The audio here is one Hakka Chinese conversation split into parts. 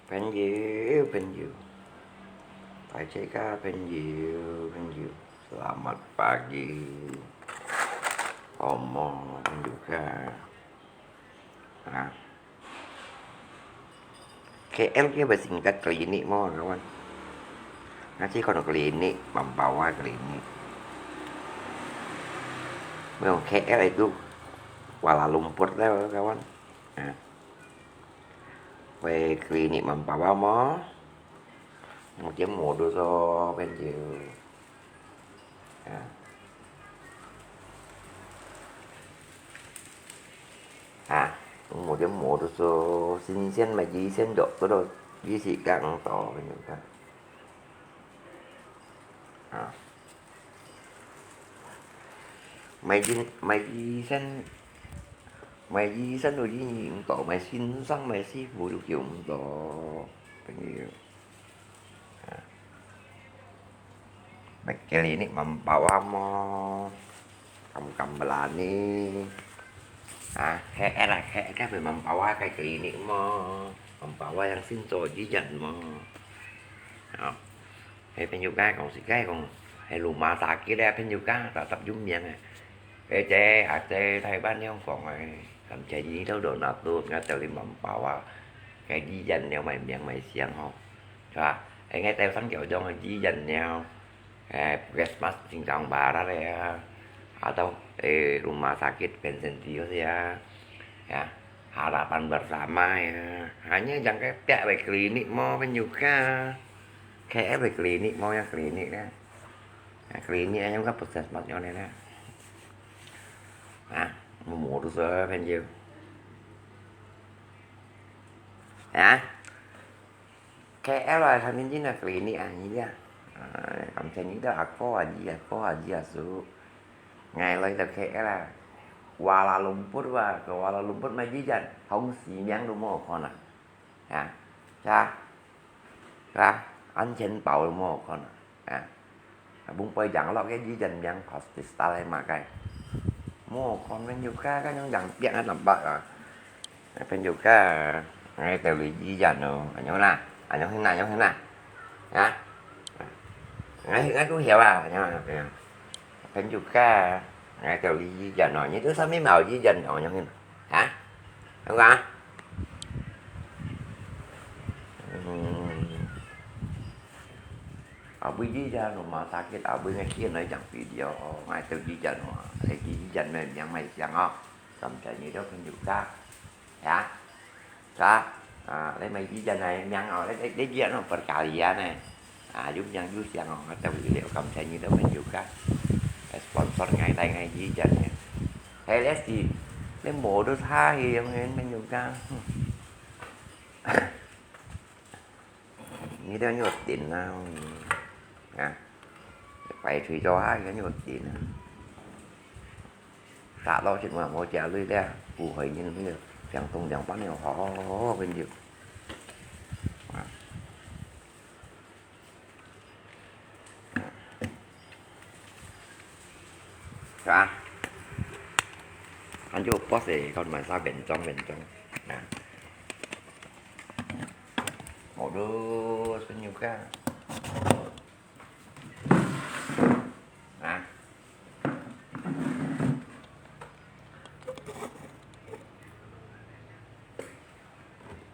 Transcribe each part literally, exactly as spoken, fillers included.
朋友，朋友，大自家朋友，朋友，selamat pagi，好無，朋友家？啊，K L个會singgah klinik無，kawan？Nanti kono klinik，Mempawah klinik。Memang K L itu Kuala Lumpur lah，kawan。啊。 會klinik Mempawah無？Mungkin modus哦，朋友。啊。啊，mungkin modus哦，新鲜嘛，醫生dokter哦，醫生講到，朋友看。啊。 買醫，買醫生，買醫生都醫毋到，買先生、買師傅都救毋到，朋友。啊，買klinik Mempawah無？敢敢berani？啊，K L啊，K L个Mempawah个klinik無？Mempawah yang先做醫院無？啊。 係朋友家講，自家講，係rumah sakit咧，朋友家，tetap有名个。Ê姐、阿姐，台灣、香港个，感謝你兜donatur，𠊎兜哩Mempawah，該醫院了，賣名賣姓吼，係吧？Ê，𠊎兜三角洲个醫院了，誒，Puskesmas Singkang Barat咧，atau，誒，rumah sakit Vincentius啊，ya，Harapan Bersama啊，hanya yang該壁个klinik無，朋友家。 K L个klinik，無有klinik咧。啊，klinik恁樣个puskesmas樣个咧。啊，無無都係朋友。啊，K L啊，他們真个klinik啊，你啊。啊，感謝你兜阿哥啊，你阿哥啊，你阿叔。𠊎來到K L啊，Kuala Lumpur啊，Kuala Lumpur買醫院，好死命都無看啊。 啊，係啊，係啊，安全包都無看啊，啊，mông pai yang落个醫院名Kostistal个嘛个，無看朋友家，該樣樣變啊，nampak啊，朋友家，𠊎兜哩醫院咯，恁樣啦，恁樣形啦，恁樣形啦，啊，𠊎𠊎都曉啊，恁樣，朋友家，𠊎兜哩醫院咯，你兜上面嘛有醫院咯，恁樣形。 啊？好啊。嗯。Abis di jan rumah sakit, abis ngai kien nai jang video, ngai teu di jan rumah, eh, di jan mai miang mai siang oh. Sampai ni dah tunjuk kak. Ya. Kak, ah, lai mai di jan nai miang oh, lai, lai, lai jan oh, perkalian eh. Ah, yuk yang yuk siang oh, ngatau ilek kam chai ni dah tunjuk kak. Eh, sponsor ngai lai ngai di jan ya. Hei, leh si, leh modus ha, hei, yang ngen men juga. Ni dah nyot din lah, ha. Pai chui cho ha, dah nyot din lah. Tak lo chin wang mo jia lui leh, bu hoi nyin lui, yang tong yang pan yang ho, ho, ho, ho, ho, ho, ho, ho, ho. Ha. Kan? Kan jo pos eh, kau main sa bencong, bencong. Nah. Modus penyuka. Nah.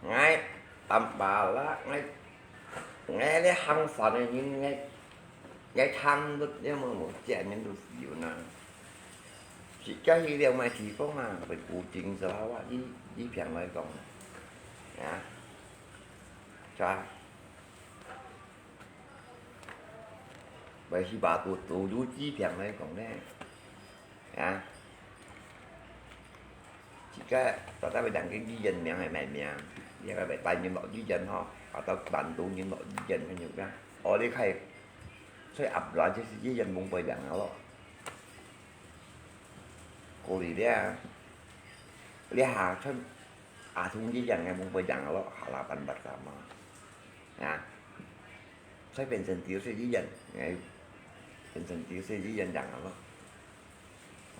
Ngai, tampala, ngai, ngai leh hang san ngai nyin, ngai, ngai thang dut, ngai mo mo, jia nyin dut siu na. Si ka hi liang mai chi phong a, bai ku jing sa wa, di, di piang lai kong. Ya. Cha. Bai hi ba tu tu, du di piang lai kong ne. Ya. Jika tak tahu yang ke di jan miang hai mai miang. Ya, ka bai tai nyin lo di jan ho. Atau bantu nyin lo di jan kan juga. Oh, di khai. Sai ap la je si di jan mung pai yang lo. Ko li dia. Lia ha, sai a thung di jan ngai mung pai yang lo. Harapan bersama. Ya. Sai Vincentius di jan. Ngai Vincentius di jan yang lo.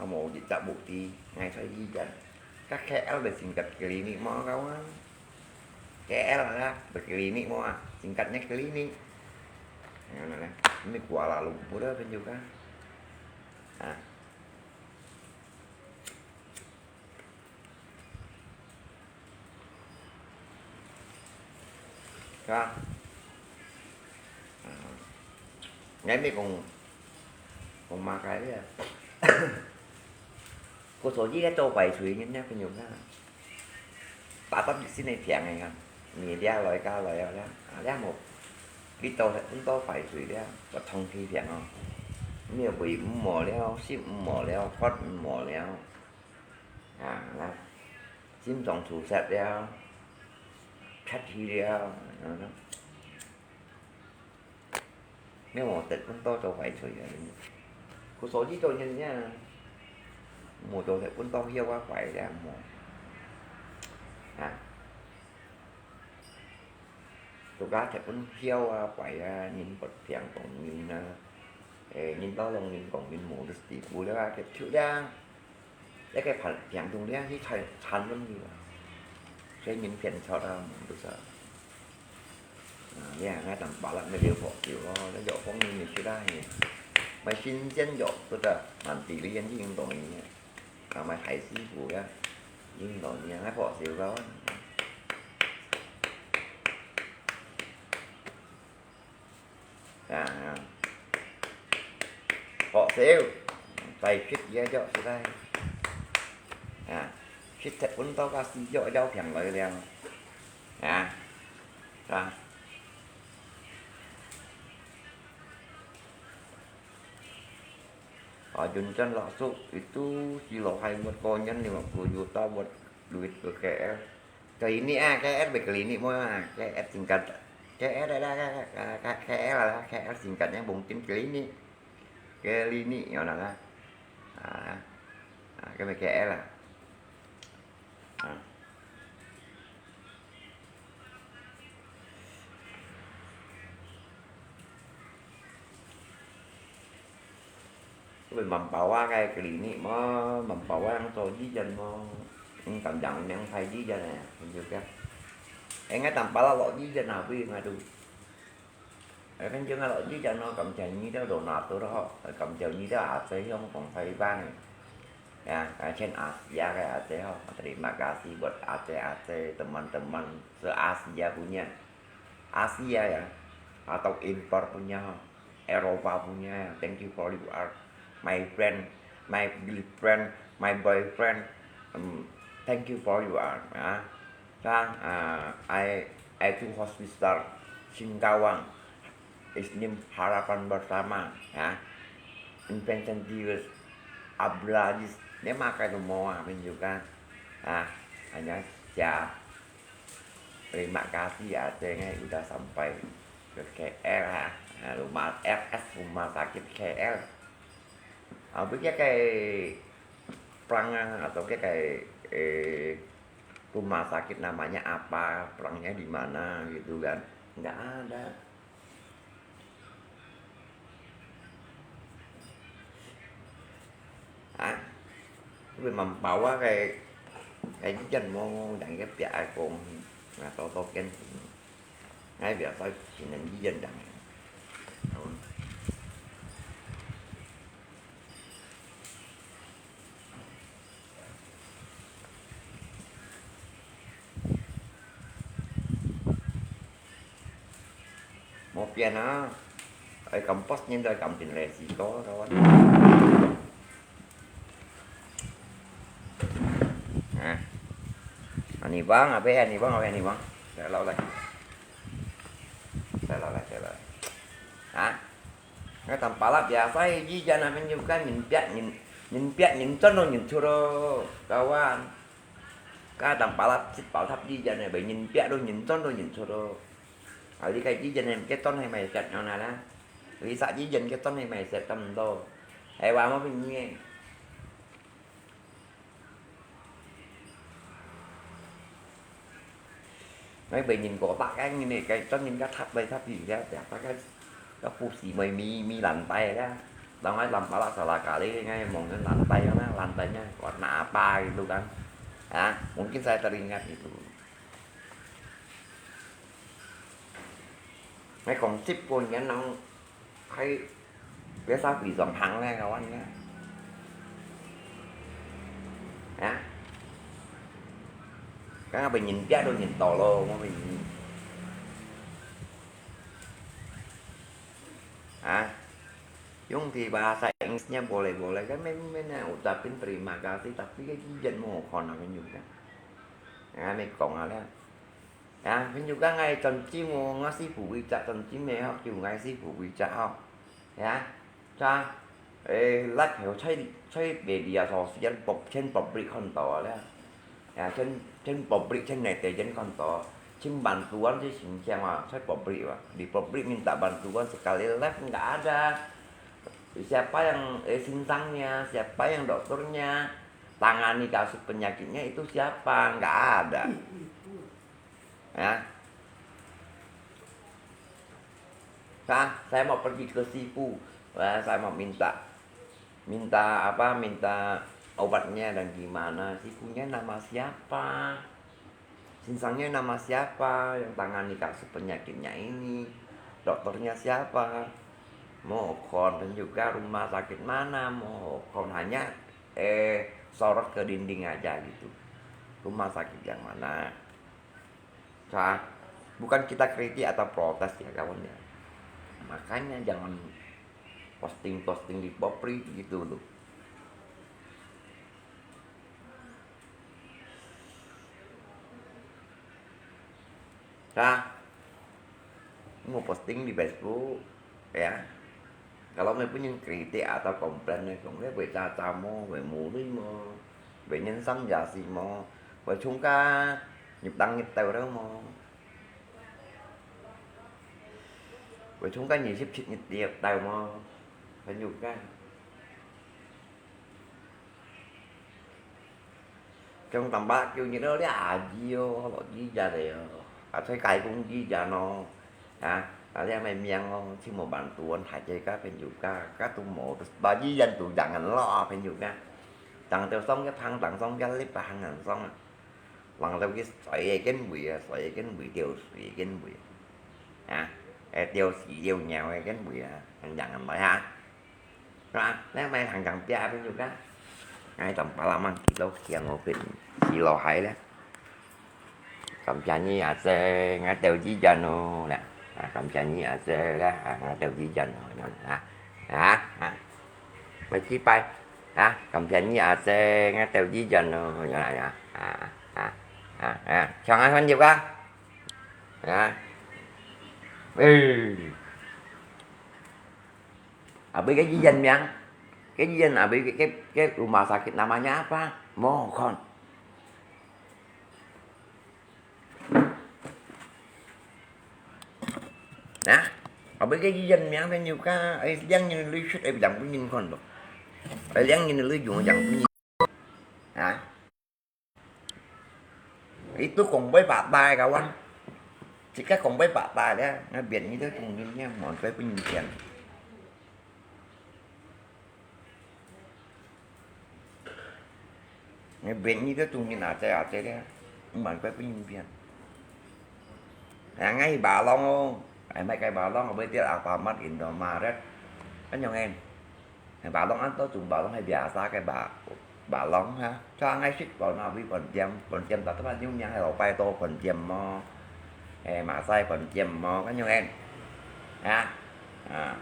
Amo di tak bukti, ngai sai di jan. Kak K L bai singgah klinik mo kawan. K L lah, berkeliling semua, singkatnya keliling. Nah, nah, nah. Ini Kuala Lumpur lah, kan juga. Nah. Kan? Nah. Ngai mi kong, kong makai dia. Ko soji dia tau pai sui ni, ni punya kan. Batam di sini tiang ai kan. Ni dia loi ka loi ya, ah, dia mo. Di tau pun tau pai sui dia, ko thong ki tiang oh. Ni bui mo liao, sip mo liao, kot mo liao. Ah, lah. Sim song su set liao. Chat hi liao. Nè無，忒分多做壞水啊！佢所以做人呀，無做忒分多曉啊壞啊無。啊，做家忒分曉啊壞啊，人不平講人啊，誒，人到攏人講人無个地步了啊，結束了啊。 一個病，病痛了，去產，產卵去啊。所以人騙錯啊，毋使。啊，你看，𠊎當巴拉乜了學少咯，你有方面你去啦，你買新鮮肉，對不對？蠻地理人已經懂你啊，啊，買海鮮股呀，已經懂你啊，𠊎學少咯。啊，學少，再食嘢藥出來。啊，食忒分多个西藥藥病來了。啊，啊。Ayun dyan, Lok Suk, itu si Lohai buat konyan lima puluh juta buat duit ke K L. Klinik ah, K L bê klinik mua ah, K L singkat. K L lah, K L lah, K L singkatnya mungkin klinik. Klinik, ya lah. Ah, ah, kami K L lah. Ah. Ui, Mempawah cái clinic mà, Mempawah yang cho di dân mà. Ung cảm nhận nang phải di dân à, mình chưa biết. Em ngay tầm pa lo di dân nào bi mà tu. Em kan jeng lo di dân nó cảm nhận như đó đồ nào tôi đó, cảm nhận như đó à, tôi không còn phải ba này. Ya, cái trên Asia cái Asia ho, terima kasih buat Aceh Aceh teman-teman se Asia punya. Asia ya, atau impor punya, Eropa punya, thank you for you are my friend, my girlfriend, my boyfriend, um, thank you for you are, ya. Kan, uh, I, I to hospital, Singkawang, his name Harapan Bersama, ya. Invention Dealers, Abdulaziz, dia makai tu mau apa juga, ah, hanya siap. Terima kasih Aceh ngai udah sampai ke K L ha. Ha, rumah R S rumah sakit K L. Habis ke kai perang atau ke kai eh, rumah sakit namanya apa, perangnya di mana gitu kan. Nggak ada. Hả? Vì mà bảo á cái cái dân mô dặn cái bịa ai cũng là tôi tôi kén ngay việc tôi chỉ nên với dân dặn. Một pia nó, ai cầm post nhân đôi cầm trình lệ gì có thôi. À. Anh đi vắng, à, bé anh đi vắng, à, bé anh đi vắng. Để lâu đây. Để lâu đây, để lâu đây. Hả? Ngay tầm pala biasa, di dân là mình nhiều cái nhìn biết, nhìn, nhìn biết, nhìn chân rồi nhìn thua rồi. Kawan. Ka tang palat sit pau thap di jan ne, bai nyin piak do nyin ton do nyin chot do. Au li kai di jan ne ke ton hai mai set nyo na la. Li sa di jan ke ton hai mai set tam do. Hai wa mo pin nge. Ngai bai nyin ko tak kai nyin ne kai ton nyin ka thap bai thap di ka piak ta kai. Ka pu si mai mi mi lan tai ka. Tau ngai lam palat sala kali ngai mong ngai lan tai na, lan tai nya warna apa gitu kan. Ya, mungkin saya teringat itu. 𠊎講日本人人開別儕非常行呢，kawan呢。啊？Kan apa人biak tu人tolong apa ini? Ah, yung di bahasa Inggrisnya boleh-boleh kan, men, men ucapin terima kasih, tapi kan iyan mo kon apa juga. Ah, men kong ada. Ya，朋友講𠊎專心哦，𠊎師傅會隻專心个吼，就𠊎師傅會隻吼。Ya，cha，誒，辣條菜菜別離啊，所以全部全部public看到啊咧。Ya，全全部public全內地人看到，全bantuan去形象啊，全部public啊，di public minta bantuan sekali live nggak ada. Siapa yang eh, sinsangnya, siapa yang dokternya, tangani kasus penyakitnya itu siapa, nggak ada. Ya. Sa, saya mau pergi ke sifu. Wah, saya mau minta, minta apa, minta obatnya dan gimana. Sifunya nama siapa? Sinsangnya nama siapa yang tangani kasus penyakitnya ini? Dokternya siapa? Mohon juga rumah sakit mana? Mohon hanya eh, sorot ke dinding aja gitu. Rumah sakit yang mana? Sa, bukan kita kritik atau protes ya kawan ya. Makanya jangan posting-posting di publik gitu loh. Sa, mau posting di Facebook, ya. Kalau 你分人kritik atau komplain，你講你會詐詐無，會無理無，會人身惹事無，會衝家入當入兜了無，會衝家二十七日入兜無，朋友間。 Trong tamba kêu nhiệt độ dia aji yo, lo ji ja de yo. Asai kai kung ji ja no. Ha, ada yang memang oh, si mo bantuan haja ka penjuka, ka tu mo, ba ji jan tu jangan lo penjuka. Tang teu song ke phang, tang song ke lip phang ngan song. Lang teu ki soi ken bui, soi ken bui, teu sui ken bui. Ha, eh, teu si teu nyau ken bui, jangan lo ha. Nah, nè mai hàng trăm pia bên juga. Ngai tầm ba la mang kilo kiang ngô bên kilo hai leh. Tầm pia ni a se ngai teu ji jan nô nè. Tầm pia ni a se leh ngai teu ji jan nô nè. Ha, ha. Mai chi pai. Ha, tầm pia ni a se ngai teu ji jan nô nè. Ha, ha, ha. Chong ai phân juga. Ha. Ừ. Abis cái ji jan miang, cái ji jan abis cái, cái, cái rumah sakit namanya apa? Mohon. Nah, abis cái ji jan miang bên ñu ka, ai liang ñu lui sut ai bidang pun nhìn kon lo. Ai liang ñu lui jung jang pun nhìn. Nah. Itu kong bai bak tai kawan. Jika kong bai bak tai dia, ngai biên ni tu tung ni ni mon bai pun ni kian. Ngai biên ni tu tung ni na cai a cai dia, mon bai pun ni biên. Ngai ba long, ai mai kai ba long, bai tiap apa mat Indomaret. Kan yang en. Ngai ba long an to tung ba long hai biasa kai ba, ba long ha. Cho ngai sit ba na wi phần trăm, phần trăm ta ta ba yung yang hai lo pai to phần trăm mo. Eh, ma sai phần trăm mo, kan yung en. Ha. Ha.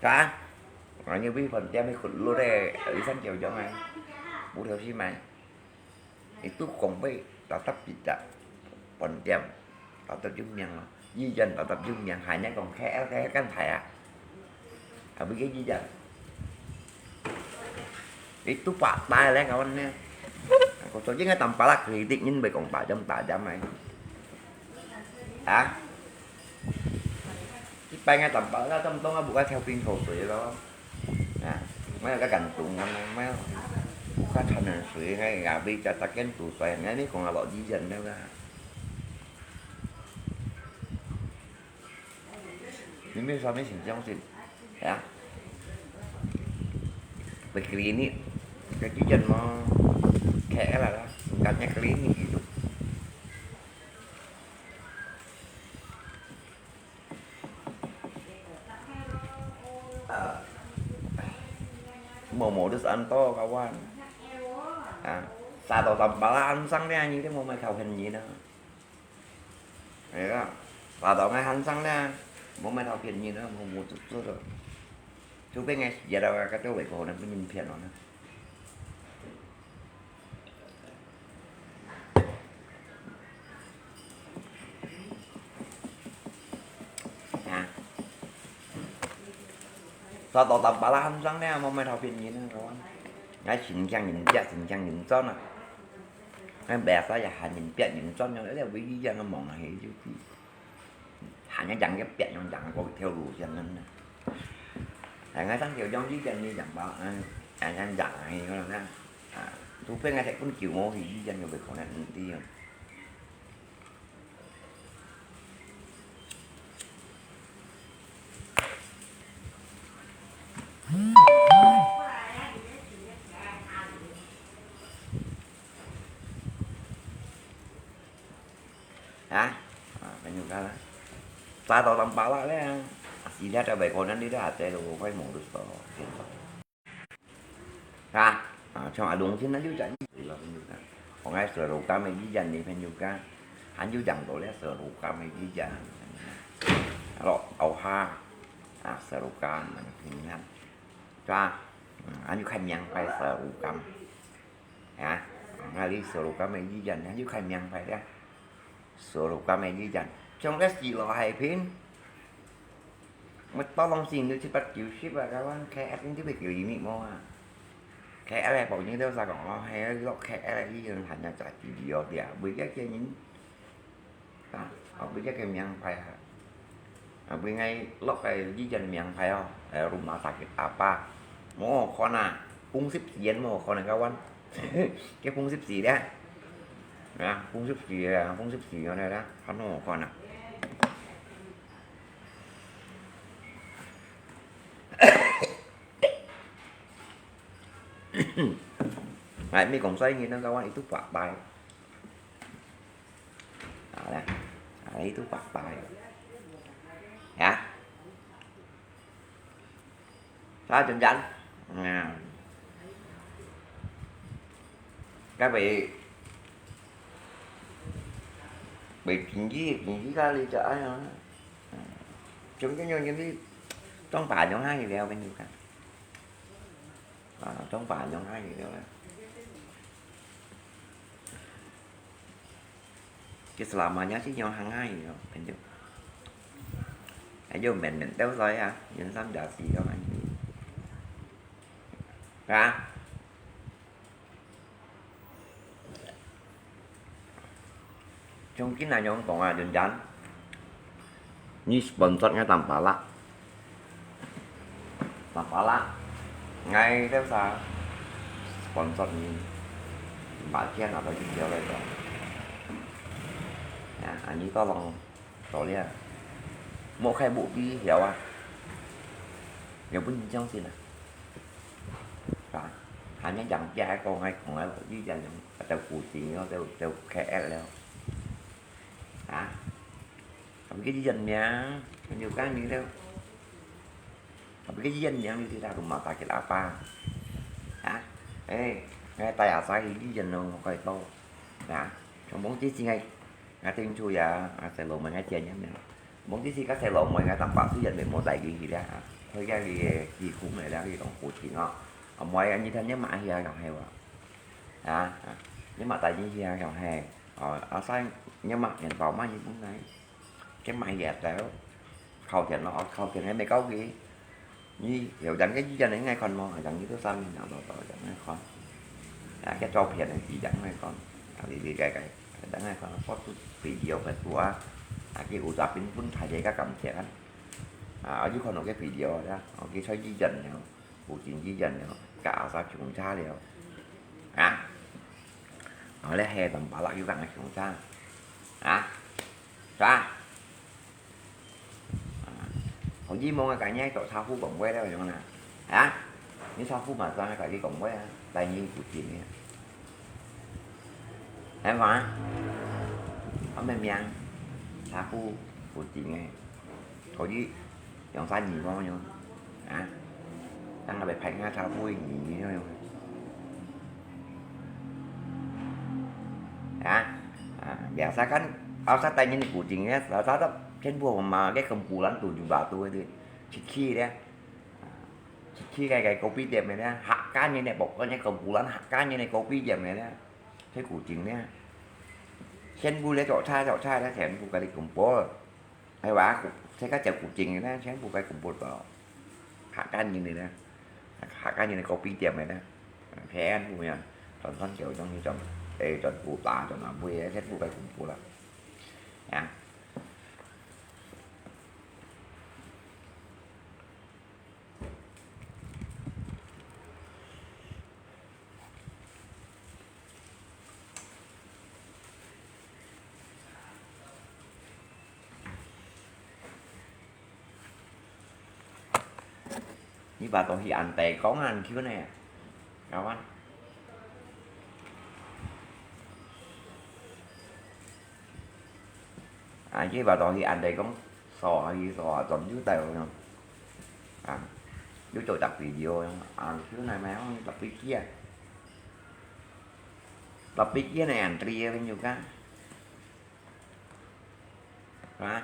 Ka. Ngai như wi phần trăm hai khut lu de, wi san kiao jong ai. Bu theo si mai. Itu kong bai tatap tidak. Phần trăm. Tatap yung yang. Di dân tatap yung yang. Hanya kong K L, K L kan Thái à. Abis cái di dân. Itu bak tai leh kawan ni. Kong so jing tăm palak kritik nyin bai kong tajam-tajam ai. Ha? Chi pai ngai tăm palak tăm tong a bu ka theo pin khẩu sui lo. Ha. Mai ka gan tung mai. Ka chan nan sui ngai ga bi cha ta ken tu sui ngai ni kong a lo di dân ne ga. Ni mi sa mi sin jong sin. Ya. Bai klinik. Ka di dân mo. Khe la la. Kat nya klinik itu. 無無就係恁多，kawan。啊，沙到Tampalak恁生咧，你都無買頭片人啊。係啊，沙到𠊎恁生咧，無買頭片人啊，無無就做了。除非𠊎死了，該都會可能分人騙了呢。 啊，沙到Tampalak恁生咧，無買頭片人啊，kawan。𠊎真驚人逼，真驚人轉啊。𠊎biasa也喊人逼人轉啊，這唯一樣个忙啊，係就係喊人樣个逼，用樣个條路線恁呢。哎，𠊎上條用以前个樣吧，嗯，哎，樣樣个个啦，啊，除非𠊎係本久無去以前个，會可能毋知啊。 啊？啊，朋友看啊，沙到Tampalak咧，死了都會可能你都還在路，快無就到。 啊，啊，像阿龍先生就講，講个Serokam个語言呢，朋友講，還有講到咧Serokam个語言，落後下，啊，Serokam个語言，係吧？嗯，還有較明白Serokam，啊，啊，你Serokam个語言，還有較明白咧。 Serokam个語言，像該死老海平，乜到當時都七八九十啊，kawan，K L你知幾多厘米無啊？K L个朋友都成講，哦，係啊，落K L个語言還要在地理哦，對啊，每一個人，啊，哦，每一個明白啊。 啊，分𠊎落个以前名牌哦，哎，rumah sakit apa，無好看啊，風濕字眼無好看啊，kawan。該風濕字咧，啊，風濕字啊，風濕字个咧，還無好看啊。哎，你講衰人啊，kawan，itu bye-bye。 好了，啊，itu bye-bye。啊？啥真真？嗯。該會，會經濟，經濟个你就哎呀。嗯。中間有經濟，當把用下去了，跟你講。啊，當把用下去了。 Keselamatannya sih yang hangai yo, penjuk. Ayo men-men tau saya, yang sam dasi yo kan. Ha? Chungkin na yang kong a dun jan. Ni sponsor ngai Tampalak. Tampalak. Ngai teu sa sponsor ni. Ba kian apa ji kiau lai to. Ya, ani to long to lia. Mo khai bu bi hiau a. Yo bun jang sin a. Ka. Hanya jang kia ko ngai kong ngai lo ji jang jang. Teu ku jing yo teu teu K L leo. Ha? Apa ke ji jan miang? Menunjukkan ni tu. Apa ke ji jan miang ni tidak rumah sakit apa? Ha? Eh, ngai tai asai ji jan nong koi to. Ha? Trong bong ji ji ngai. Ngai ting chu ya, asai lo mai ngai jian ya miang. Bong ji ji ka sai lo mai ngai tam pa su jan mo tai ji ji ya. Thôi ya ji ji khung lai ya ji tong ku jing a. Amoi ani than ya ma hia yong hai wa. Ha? Ya ma tai ji hia yong hai. Ờ, ở sang nhưng mà hiện vào mà như thế này. Cái mày dẹt đó. Khâu thiện nó, khâu thiện cái mày câu gì? Như hiểu dắn cái gì cho nên ngay con mò, dắn như tôi sao mình nào đó, đó, dắn ngay con. À, cái trâu phiền này chỉ dắn ngay con. À, vì, vì cái, cái, dắn ngay con, có chút video phải tua. À, cái ủ dạp pin pun thay thế các cảm thiện. À, ở dưới con nó cái video đó, ở cái sao di dần nữa. Pu Chin ji jan liao, ka asa khiung cha liao. Ha? Ao le he tong pa lak yu kang khiung cha. Ha? Cha. Hong ji mong ka nyai to cha hu kong wei liao yong na. Ha? Ni cha hu ma cha ka ki kong wei a. Lai ni Pu Chin ni. Hai ma? Hong men miang. Cha hu Pu Chin ni. Hong ji yong sa ni mong yong. Ha? 等下會拍下頭尾呢。啊，啊，biasa kan，outside大人个古井呢，rata-rata全部嘛，該kumpulan tujuh batu itu，七七咧，七七个个kopi店个咧，客家人个，無管个kumpulan客家人个kopi店个咧，去古井咧，全部咧做菜做菜咧，全部个咧kumpul。 哎，哇，這个照古井个呢，全部个kumpul到客家人个呢，客家人个kopi店个呢，全部呀，轉山橋中去轉，哎，轉古巴，轉南部个，全部个kumpul啦。啊。你把東西安排講啊，你去呢？Kawan。啊，你把東西安排講，掃啊，去掃啊，轉又帶了。啊，又做隻video，啊，去哪買哦，tapi kia。Tapi kia呢，antri juga。 啊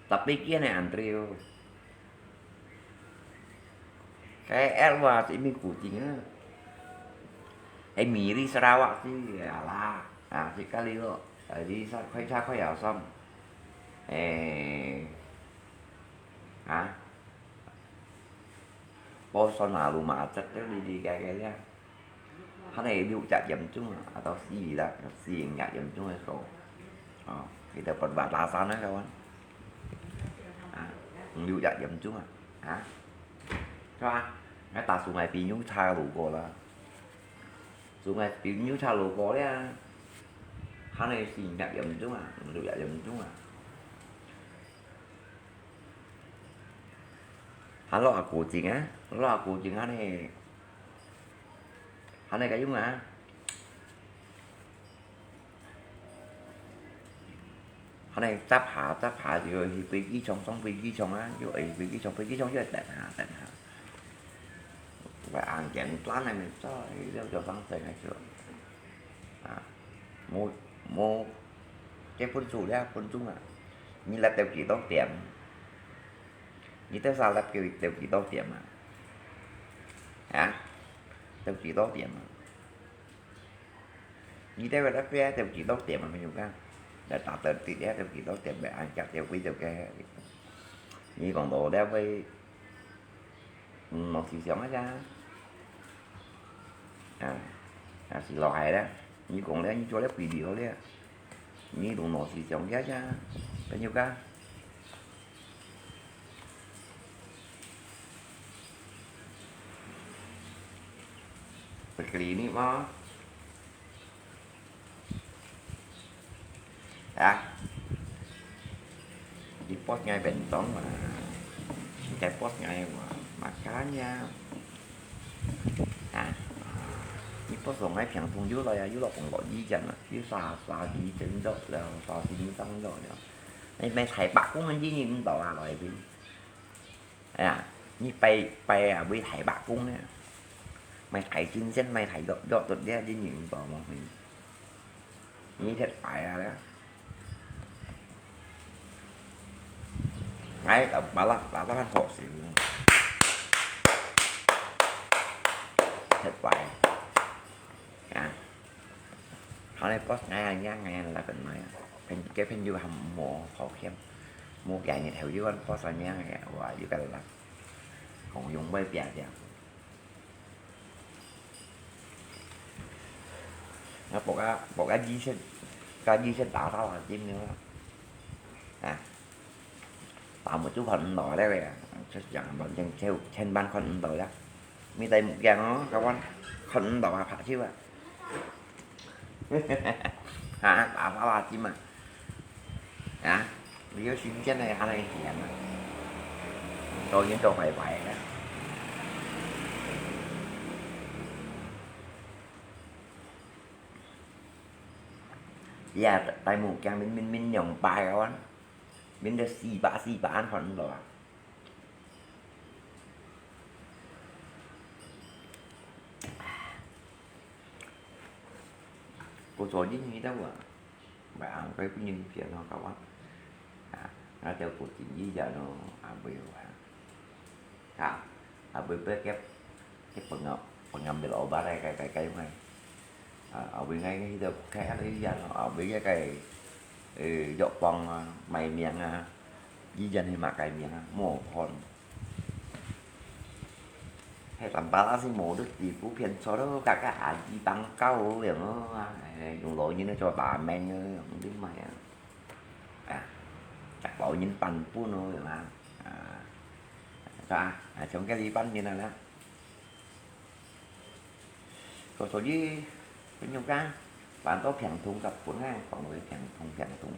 ？Tapi kia呢，antri哦。K L哇，係咪古井啊？Ay, miri Sarawak sih, alah. Ah, sekali lo. Jadi sa-, kaya sa-, kaya sam. Eh, ah? Pos na luma, cek, cek, di, di, kaya, kaya. Hane六隻點鐘啊，到四隻、四五隻點鐘个時候，哦，佢就perbatasan啊，kawan。啊，六隻點鐘啊，啊，係吧？該打Sungai Pinyu車路過啦，Sungai Pinyu車路過咧，hane四五隻點鐘啊，六隻點鐘啊。Halo aku cing啊，halo aku cing hane。 Hane kayung啊。Hane執下執下就去飛機場，上飛機場啊，又去飛機場，飛機場又等下等下。Phải ăn chén toán này mình cho, cho, cho sáng sớm ngày xưa. À, mua, mua cái phun sù đấy, phun sung à. Như là tiêu chí tốt điểm. Như tiêu sao là tiêu, tiêu chí tốt điểm à. Hả? Tiêu chí tốt điểm à. Như thế vậy đó, cái tiêu chí tốt điểm mà mình dùng á. Là tạo tờ tiêu, tiêu chí tốt điểm để ăn chắc theo quý tiêu cái. Như còn đồ đó với, ừ, một thị trường á cha. À, à, thì lo hài đó. Như còn đấy, như cho đấy video đấy. Như đủ một thị trường kia cha. Bao nhiêu ca? Bật cái ly nước đó. Hả? Đi post ngay bên trong mà. Cái post ngay mà, mà cá nha. Hả? Đi post vào ngay phiền thông dữ rồi, dữ rồi cũng gọi đi chẳng à. Dữ xa, xa đi chấn dốc rồi, xa đi tăng rồi. Mày, mày thấy bác cũng ăn đi nhìn tỏ à rồi đi. À, 你拜，拜啊，為大伯公呢？買大金線，買大藥，藥都了，你認到無？你食拜啊了？哎，把啦，把啦，好死。食拜。啊。 Hane post ngai ngai ngai lagan ngai. Phen, cái phen yu ham mo khó khiêm. Mo kia nhiệt heo yu ăn post ngai ngai, wa yu cái là. Không dùng với bia bia. Nó bộ cái, bộ cái gì sẽ, cái gì sẽ tạo ra là chim nữa. À. Tạo một chút phần nổi đấy vậy. Chắc chắn là trên theo, trên ban phần nổi đó. Mi tay một kia nó, các bạn. Phần nổi là phải chứ ạ. Hả? Tạo ra là chim à. Hả? Lý do xin chết này, ăn này hiền à. Tôi những đồ phải vậy đó. Dạ, tay một kia mình, mình, mình nhầm bài các bạn. Mình đã xì bả, xì bả ăn phần nổi à. 做人个都啊，毋係恁樣分人騙咯，搞啊。啊，𠊎兜過緊日子咯，啊，毋會啊。啊，啊，毋會別个，別个朋友，朋友別老闆來，該，該，該，該，啊，啊，毋會該，該，該，該，啊，毋會該，呃，藥房啊，賣命啊，醫院係麼个命啊，無看。 係，Tampalak斯無得地步騙錯咯，甲个阿姨幫教有無啊？哎，用老人个做把妹个，用你妹啊！啊，甲老人半分咯，有無啊？啊，是吧？啊，像个一般人啊啦。所，所以，朋友讲，反倒病痛甲本来讲为病痛病痛，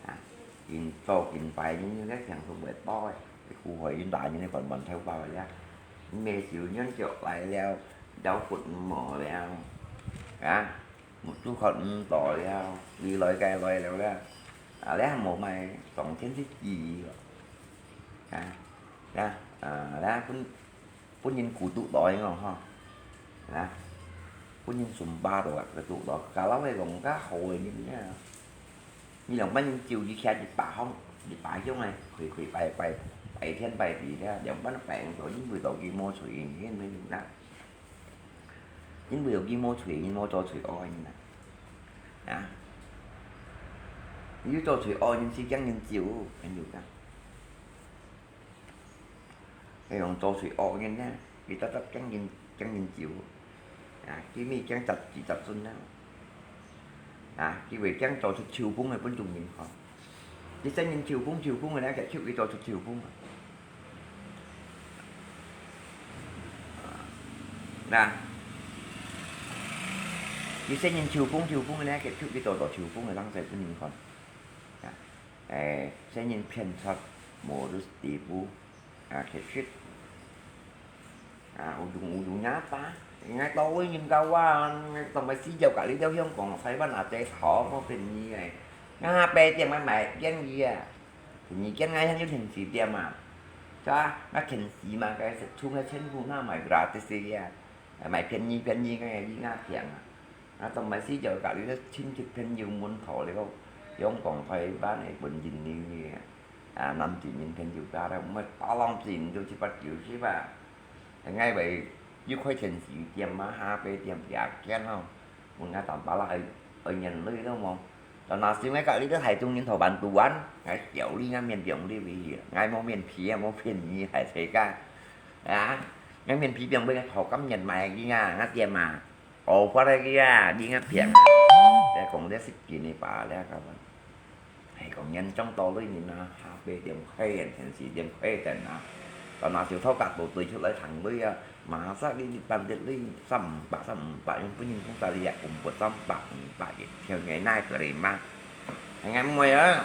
啊，緊早紧快，因为个病痛会多个，苦害因大人个慢慢头发个呀。 咩時候軟腳來了，腰骨毋好了，啊，目珠看毋到了，未來該來了啦，啊，你還無買當天去醫咯，啊，啊，啊，你還分，分人孤獨來哦，吼，啊，分人順巴到啊，孤獨來，kalau係講較好个人啊。 你兩班人照一徛一百項，一百種个，開開拜拜，拜天拜地了，兩班拜毋到，因為到佢無罪，因為啦，因為有佢無罪，因無做罪惡个人啊，啊，你做罪惡个人是驚人照，朋友講。 係用做罪惡人呢，佢特特驚人，驚人照。啊，佢咪驚十子十孫呢。啊，佢會驚做出臭風个分眾人看。佢細人臭風臭風个呢，佢就會做出臭風啊。啊，佢細人臭風臭風个呢，佢就會做做臭風个，人世分人看。啊。 誒，細人騙出無得地步，啊，其實，啊，有用有用也罷。𠊎到位人家話，當買四角隔離到香港、台灣啊，這好無便宜誒。𠊎八點買買便宜啊，便宜間𠊎還有電視店啊，是吧？那電視嘛，該是充个錢付那買gratis个啊，買便宜便宜个，應該平啊。 啊，當買四角隔離个親戚朋友門徒了，香港、台灣个本地人个，啊，南京人朋友家了，毋係打冷戰就七八九十啊。𠊎為一塊錢四點啊，下八點幾間咯，問𠊎Tampalak愛，愛眼淚了無？到那時𠊎隔離个台中人頭版讀完，𠊎笑你，𠊎面皮紅你為去，𠊎無面皮啊，無騙你，還誰敢？啊，𠊎面皮紅為个頭感染買个啊，𠊎店啊。 哦，發个啊，你个病，你講這十幾年吧，你講，係講嚴重到你人啊，下八點開店，電視店開店啊，到那時頭角都對出來談鐳啊，馬上你一班的鐳三五百，三五百，用本人講啥你也講不三百、五百，一條眼哪个嘛，還敢會啊？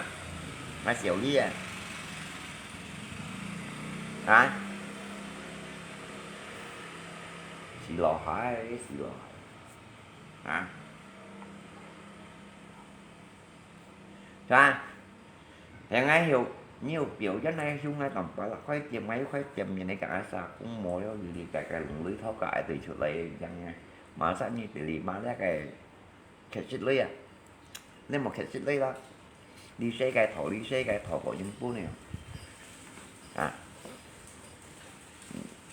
還笑你啊？啊？死老害，死老害。 啊，是吧？係𠊎有，你有表演啊，有啊，當白啦，開店啊，有開店面个，該啥，講無了，你个个龍鐳頭个愛對出來，樣樣，馬上你這裡嘛，那個，確實鐳啊，你無確實鐳啦。 你世界頭，你世界頭，個人本了。啊，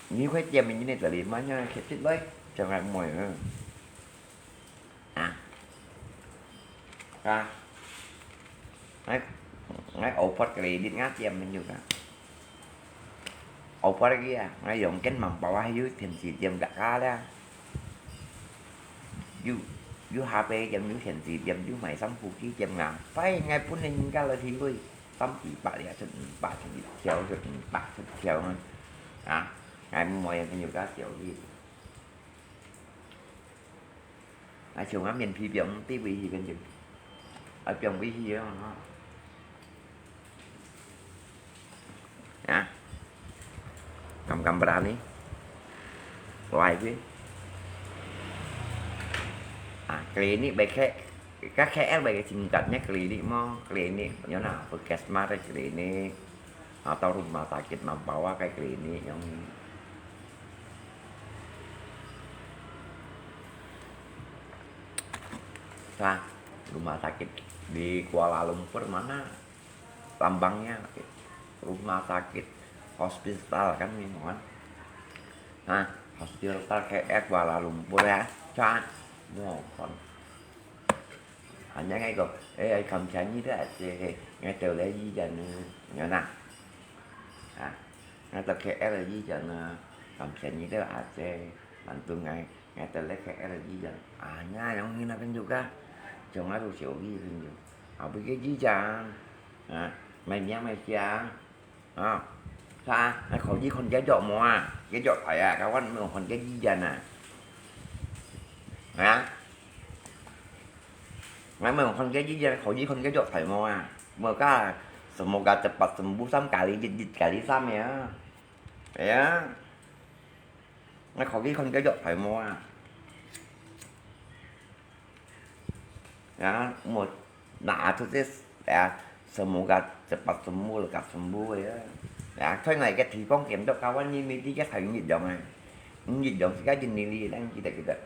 你會點名你這裡嘛，你去接來，就係妹啊。啊，啊，哎，哎，我發給你，你點名就个。 我發个啊，𠊎用緊網吧啊，有電視店个啊啦。有，有下背店，有電視店，有賣衫褲个店啊。快，𠊎分你人家來去買，三二百呀，出五百，出一條，出五百，出條啊。啊，𠊎毋愛啊，跟人家小氣。 啊，像𠊎面皮病，對位去跟住，啊，病位去啊，啊，敢敢berani？來去。啊，klinik baik ke，ke K L baik tingkatnya klinik mo，klinik，有哪，puskesmas klinik。 Atau rumah sakit Mempawah ka klinik yang Sa, rumah sakit di Kuala Lumpur mana? Tambangnya, rumah sakit, hospital kan, memang kan? Nah, hospital K L Kuala Lumpur ya, sa, mohon. Hanya ngai ko, eh, ai, kamsiangi tu aja, ngai tahu lagi jan, ngai na. Ha, ngai tahu K L lagi jan, kamsiangi tu aja, bantu ngai, ngai tahu lagi K L lagi jan. Hanya yang ini kan juga, cuma tu siogi kan juga. Apa ke jan? Ha, mai miang mai siang. 啊，啥？你可以看這隻無啊？這隻牌啊，kawan，你看這隻啊？啊？你看這隻，可以看這隻牌無啊？無个，semoga cepat sembuh三kali，一，一kali三呀。係啊。你可以看這隻牌無啊？ Ya, mo, na atus is, ya, semoga cepat sembuh, lekas sembuh ya. Ya,在哪個地方見到kawan，你每日一樣啊，一樣自家印尼語，咱記得記得。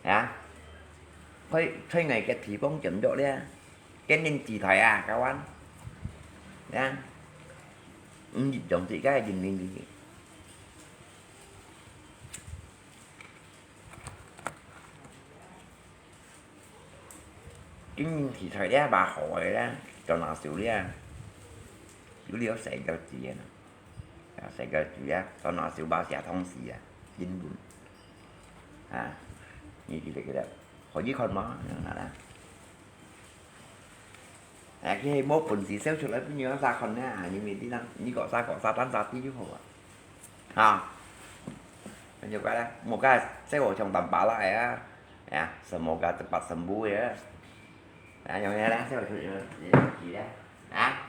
Ya，在，在哪個地方見到咧？跟人指台啊，kawan。Ya，一樣自家印尼語。 今年提出來吧，好个啦，做拿手了，有了世界主义啊，啊，世界主义啊，做拿手吧，写东西啊，英文啊，你記得記得，可以看嘛，那啦。 哎，佢係無本事寫出來分人家看呢，你明知道，你搞啥搞啥，單啥知就好啊。啊，那就怪了，莫怪細和尚當巴拉呀，哎呀，semoga cepat sembuh呀，哎，用个啦，細和尚有有有啊。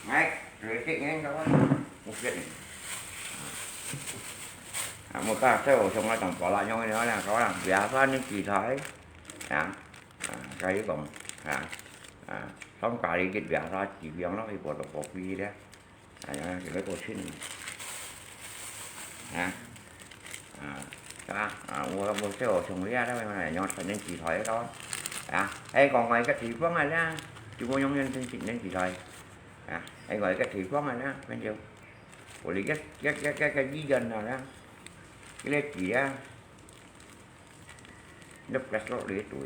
Ngai, kritik ngai kawan. Mungkin. Ah, muka saya usung ngai tong pola nyong ini orang kawan. Biasa ni kita, eh. Ya. Ah, saya kong. Ya. Ah, tong kali kit biasa, ci biang lo, ibu to kopi dia. 哎呀，就係過身。啊，啊，啊，啊，我，我細和尚這啦，用傳真機台个咯。啊，哎，講外个地方个啦，就無用傳真，傳真機台。啊，哎，外个地方个啦，反正，我這个，這，這，這个醫院啊啦，這个字啊， Lepas lo lê tui.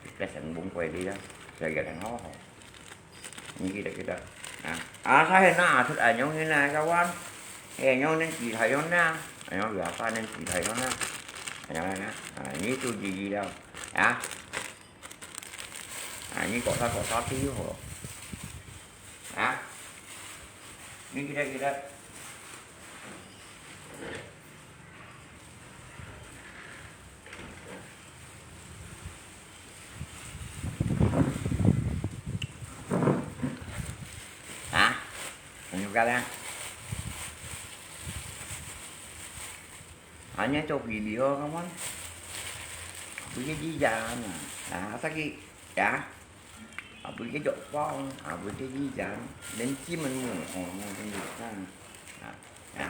Lepas yang bung kuai dia, saya yang ho. Ni kita kita. Ah, asa hena asut anyong hena kawan. Anyong nen ci thai yon na. Anyong biasa nen ci thai yon na. Anyong na. Ah, ni tu ji ji dah. Ah. Ah, ni kok sa kok sa ti ho. Ah. Ni kita kita. Hah? Tunjuk ka lang. Hanya cobi liho kawan. Apa ye jijan? Ah, sakit ya. Apa ye jok pong? Apa ye jijan? Dan cimen mu. Oh, tunjuk ka. Ah, ya.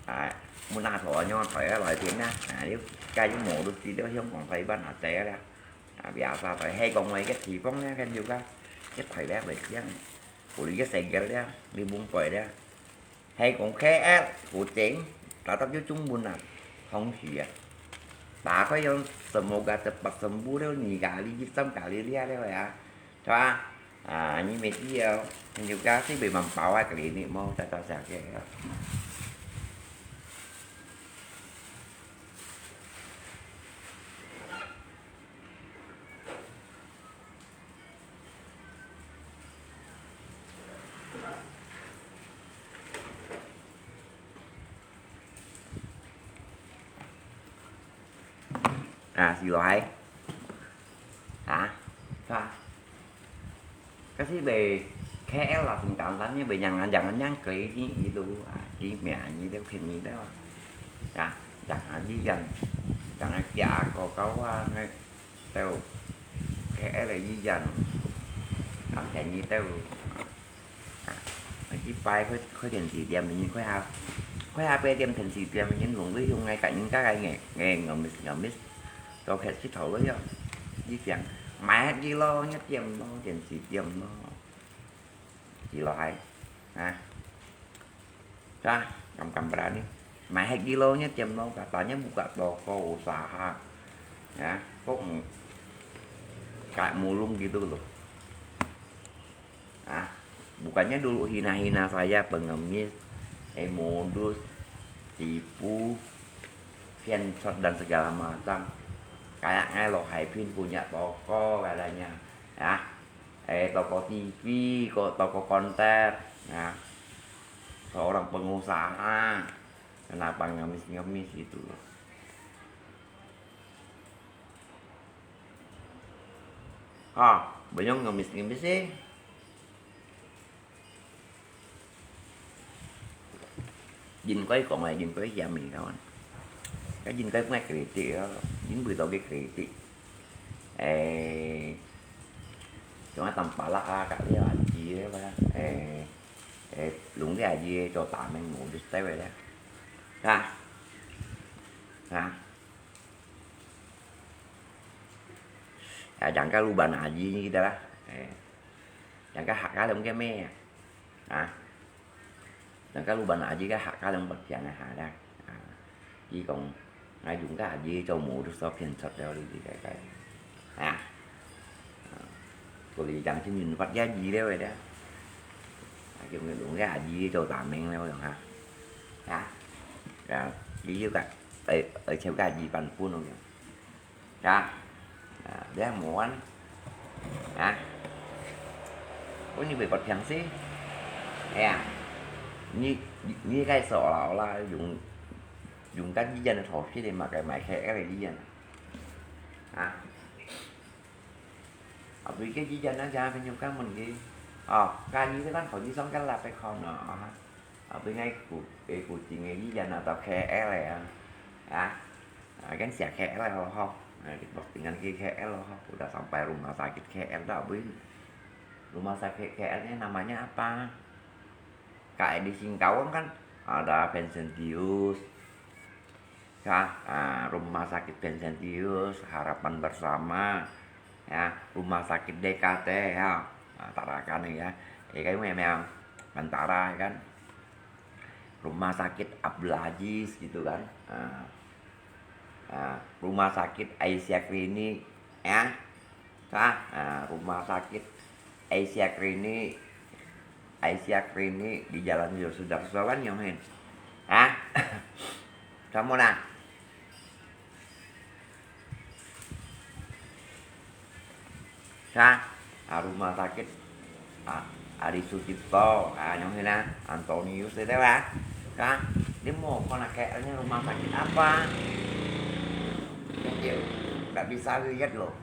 啊，問下台灣樣台啊來片啊，啊，你假如無都知道香港台灣啊，知啊啦。啊，biasa台，係講話个地方咧，跟住个，一台咧會聽，無你个世界咧，你問過咧，係講K L古井，tetap有中文啊，同時啊，大概用semoga cepat sembuh了，二咖哩、三咖哩了了啊。 係吧？啊，你乜知哦，你就假使會問包啊，klinik mau，再到下个。啊，是來。啊，是啊。可是會K L啦，真簡單，因為人人人人可以去一路啊，去買一路便宜的啊。啊，人人一樣，人人加个高啊，那都K L一樣，人便宜都。 啊，一擺去，去電視店面，去下，去下擺店電視店面，弄到用个，甲人家个，个，个，都開始討論了。你講，買下去咯，你店咯，電視店咯，起來，啊，是吧？敢敢berani？買下去咯，你店咯，katanya buka toko usaha, ya, kok, mm, ka mulung gitu loh. Ah, bukannya dulu hina-hina saya pengemis, eh, modus, tipu, piancot dan segala macam. Kayaknya Loh Hai Pin punya toko katanya, ya. Eh, toko T V, ko-, toko konter, ya. Seorang pengusaha, kenapa ngemis-ngemis gitu loh. Ha, belum ngemis-ngemis sih. 應該講啊，應該嫌你講。該應該莫credit啊，應該到个credit。誒，像啊，Tampalak啊，隔離啊，Haji啊，誒，誒，弄个Haji做大名無，就對个啦。啊，啊。 啊，yang ka luban haji kita lah. Eh, yang ka hak ka lem ke me. Ah. Yang ka luban haji ka hak ka lem bak yang ha da. Ah. Ki kong, ngai yung ka haji cho mu du so pian chot leo li di kai kai. Ah. Ah. Ko li yang chin yun fat ya ji leo da. Ah, ki kong yung ka haji cho ta meng leo yang ha. Ah. Ya, di yu ka. Ai, ai, cheu ka haji pan pun ong yang. Hả? À, bé muộn. Hả? Ủa, như vậy bật thẳng xí. Ê à, như, như cái sổ là, là dùng, dùng các di dân thổ phía đây mà cái máy khai ép là di dân. Hả? Ở vì cái di dân nó ra bên nhau các mình đi. Ờ, cái như cái bác khỏi đi sống cái là phải khó nó hả? Abis ngai ku, eh, Kuching ngai yan atau K L ya. Ya. Ah, kan sia K L ho. Ah, waktu dengan ke K L ho. Udah sampai rumah sakit K L dah, abis. Rumah sakit K L-nya namanya apa? Kayak di Singkawang kan ada Vincentius. Ya, ah, Rumah Sakit Vincentius, Harapan Bersama, ya, Rumah Sakit D K T, ya, ah, Tarakan ya, ya kan memang Bentara kan, Rumah Sakit Abdul Aziz gitu kan, ah, ah, Rumah Sakit Aisyah Clinic, ya, Kah, ah, Rumah Sakit Asia Clinic, Asia Clinic di Jalan Sudarsono kan, Yong Hen? Hah? Kamu nah? Kah, ah, Rumah Sakit, ah, Adi Sucipto, ah, Yong Hen ah, Antonius itu ah. Kah, dia mau kau nak kayaknya rumah sakit apa? Nggak bisa lihat loh.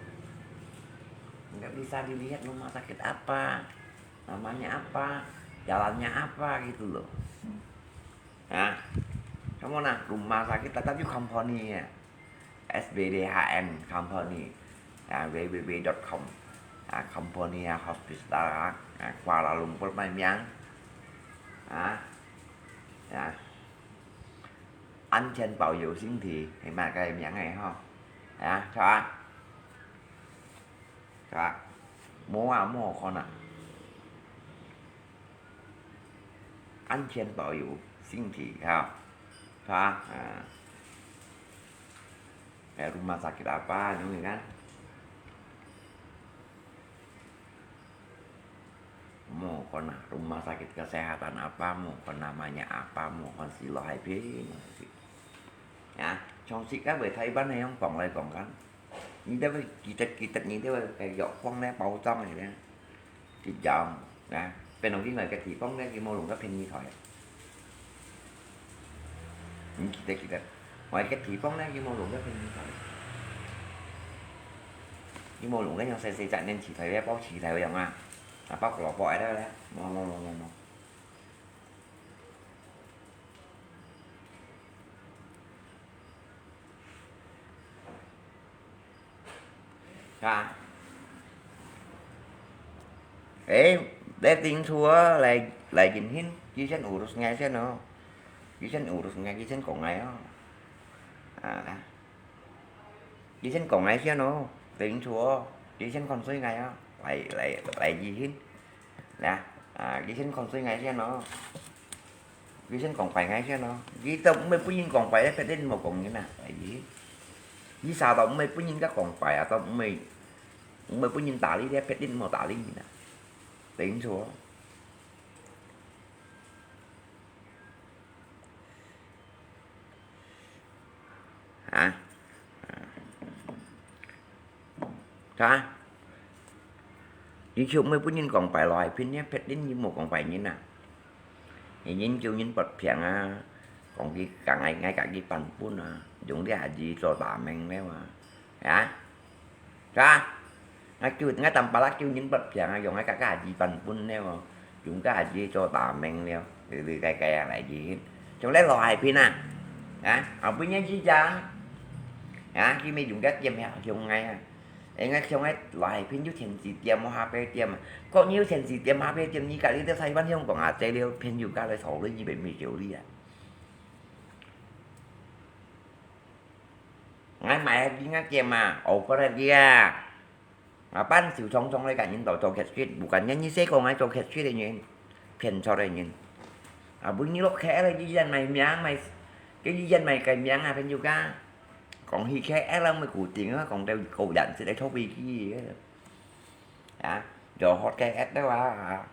Nggak bisa dilihat rumah sakit apa, namanya apa, jalannya apa gitu loh. Nah, kamu nah, rumah sakit tetap juga company ya. S B D H N company. Ya, W W W dot com. Ya, company ya, hospital ya. Ya, Kuala Lumpur mai miang. Ya. Ya. 安全保有身体，係嘛，个名个吼。啊，係吧？係吧？無啊，無可能。安全保有身體，哈，係吧？啊。 Eh, rumah sakit apa, nyo kan? Mo kon na, rumah sakit kesehatan apa, mo kon namanya apa, mo kon si lo hai pin. Ya, trong si ka bai Taiwan ne yong kong lai kong kan. Ni da bai kitet kitet ni da bai kai yok kong ne pao trong ni da. Ki jam, na, pen ong ki ngai ka ti pong ne ki mo lung ka pen ni thoi. Ni kitet kitet. Ngai ka ti pong ne ki mo lung ka pen ni thoi. 你無弄該樣細細隻，連臍頭也包臍頭樣啊，啊，包胡蘿蔔个咧，無無無無無。啊？誒，來訂座啊，來來迎賓，佢先urus𠊎先哦，佢先urus𠊎，佢先講𠊎哦。啊。 佢先講𠊎先哦，訂座哦，佢先看衰𠊎哦，來來來，佢先，來啊，佢先看衰𠊎先哦，佢先講拜𠊎先哦，佢都毋會分人講拜咧，別人無講人啊，來佢先，佢啥都毋會分人家講拜啊，都毋會毋會分人打理咧，別人無打理人啊，訂座哦。 啊？啥？佢就毋會分人講拜來，偏偏別人佢無講拜人啊。人叫人發病啊，講佢甲𠊎，𠊎甲佢半分啊，用這下子做大名了啊。啊？ Ka, ngah kiu, ngah tampalak kiu nyin bot piang ah, yong ngah ka, ka aji pan pun nè mo, yong ka aji cho ta meng liao, lư lư kai kai ah lai jin. Chong leh lo hai phin ah, ha, a pun nyan ji jang, ha, ki me yong ka kiam ha, hiong ngai ah, e ngah hiong ngai lo hai phin yu thian ji tiam mo ha pe tiam, ko nyi yu thian ji tiam ha pe tiam, nyi ka li te sai ban hiong kong a te liao, phin yu ka lai so li nyi be mi kiu li ah. Ngài mày đi ngã kia mà, ổ có ra kia. Ngã bán siêu thông thông lấy cả những tàu tàu khét khít, bukan nyan như xe con ngài tàu khét khít đấy nhỉ. Phiền cho đấy nhỉ. À, bữa như lúc khé là di dân mày miếng mày, cái di dân mày cái miếng à, phiền nhiều cả. Còn hi khé là mày củ tiền á, còn tàu cầu dặn sẽ để thâu bì kia. Hả? Giờ hot cái ép đó à.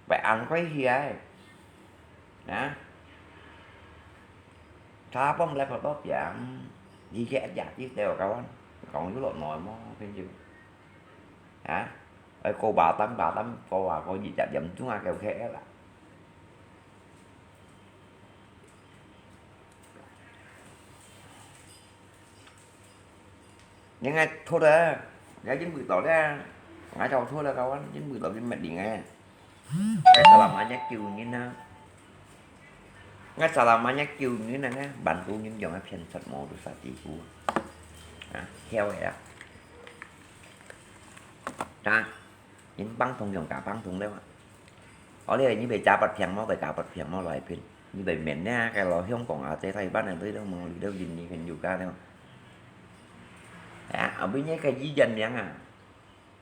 Bai ang koi hiai. Nah. Tha pom lai pho to piang. Yi ke ya ti teo kawan. Kong yu lo noi mo pin yu. Ha? Ai ko ba tam ba tam ko wa ko yi jat yam chung a keu khe la. Ngài thốt à, ngài chính bự tỏ đấy à. Ngài cho thốt là kawan, chính bự tỏ cái mệt đi ngài. Ngài salam ngài kiu nhìn à. Ngài salam ngài kiu nhìn à, ngài bản tu nhìn dòng ngài phiền sat mô tu sa ti ku. À, theo vậy à. Ta. Yến băng thùng yong cả băng thùng đấy mà. Ở đây như vậy chả bật phiền máu, vậy cả bật phiền máu loại phiền. Như vậy miền nha, cái lò hiông còn ở Tây Tây Bắc này, tới đâu mà đi đâu nhìn như cái nhiều ca đấy mà. À, ở bên nhé cái dĩ dân miếng à.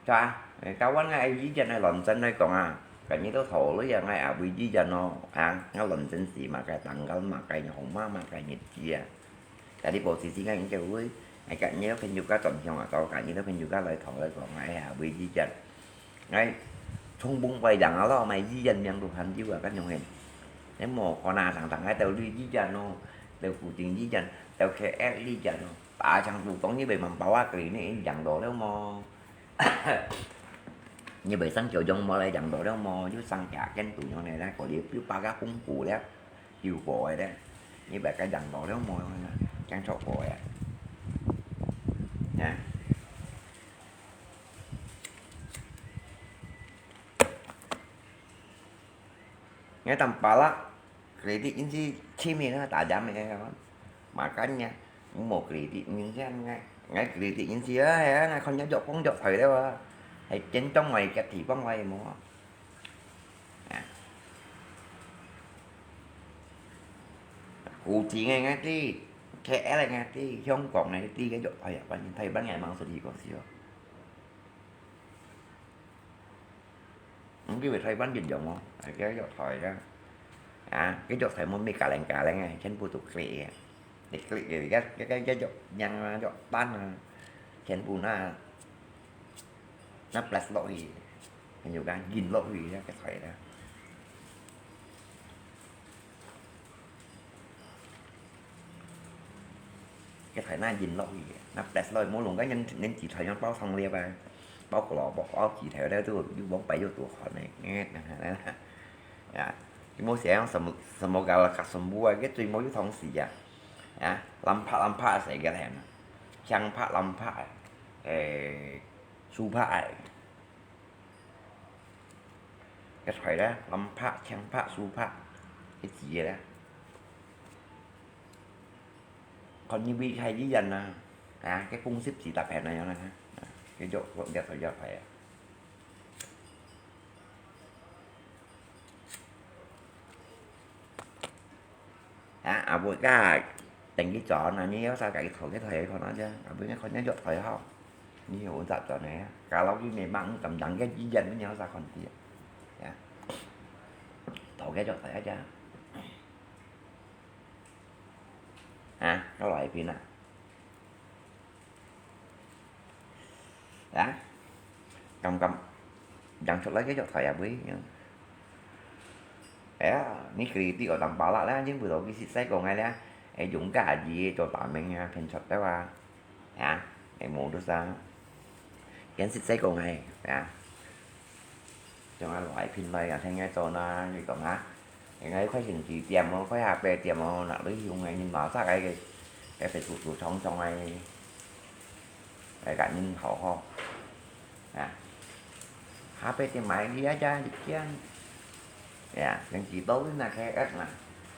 Cho à, cái cá quán ngay dĩ dân này lòn dân đây còn à. Cái như tôi thổ lưỡi giờ ngay à, bên dĩ dân nó, à, nó lòn dân gì mà cái tăng gắn mà cái hồng má mà cái nhiệt gì à. Jadi posisi ngai ngke ui, ngai ka nyo phen yuka chon hiong a tau ka nyi to phen yuka lai thong lai kong ngai ha bui ji jan. Ngai chung bung pai yang a lo mai ji jan miang tu han jiu a kan yong hen. Ngai mo ko na thang thang ngai tau lui ji jan no, tau ku ting ji jan, tau K L ji jan no. Ta chang tu tong nyi bai man pau a kri ni yang do leo mo. Nyi bai sang kiao yong mo lai yang do leo mo, yu sang kia ken tu yong ne lai ko liu piu pa ga kung ku leo. Kiu po ai de. Nyi bai ka yang do leo mo, chang chok po ai. Nha. Ngai tam pala, kredit in si chim ni na, ta jam ni kan. Makanya, mo kredit in si ngai, ngai kredit in si, ya, ngai kon nyo jok pong jok thoi de wa. Hai chen tong ngai kat ti pong wai mo. À. Cú chỉ ngay ngay tí, K L ngay tí, Hồng Kông ngay tí, cái dọc Thái Lan, Thái Lan ngày mang sự đi còn xíu. Không biết về Thái Lan nhìn giống không? À, cái dọc Thái đó. À, cái dọc Thái mà mi cả leng cả leng này, chân bu tụ kệ. Để kệ cái, cái, cái, cái dọc nhang, dọc tan, chân bu na. Nó plus lỗi gì? Nhiều cái nhìn lỗi gì đó, cái thầy đó. Cái thầy nó nhìn lỗi gì? Nó plus lỗi, mỗi lần cái nhân, nhân chỉ thầy nó báo thông liệp à. Báo của lò, báo, báo chỉ thầy đó, tôi, tôi bóng bay vô tụ khỏi này, nghe, nè, nè, nè. Dạ. Cái mối sẽ không sớm, sớm một gà là cặp sớm bua, cái tùy mối thông gì à. Dạ. Lắm phá, lắm phá sẽ cái này nè. Chăng phá, lắm phá. 誒，書拍个，一台咧，藍拍、青拍、書拍，一支个咧。看你買開幾樣啊，啊，該公司幾大片啊，樣啊，啊，該就，就，就，就，就，啊。 啊，阿妹个，等佢轉啊，你有啥个頭个頭个看啊，這，阿妹你看你著頭好，你有雜轉个啊，kalau你memang敢當个意見，你有啥看啲啊？啊，頭个著頭啊，這。啊，到來片啊。 啊，敢敢，樣出來个藥材也會。哎呀，你kritik orang balak lah，因為佢實在講个咧，哎，用个字做大名啊，騙出來啊，啊，哎，無得啥，佢實在講个，啊。 像啊，來品來啊，聽个做哪，你講啊，應該開成幾點哦，開下八點哦，那你用个人拿啥个个，个別處處長長个，个个人好好，啊，下八點買去啊，這一件，呀，成幾多那開个嘛，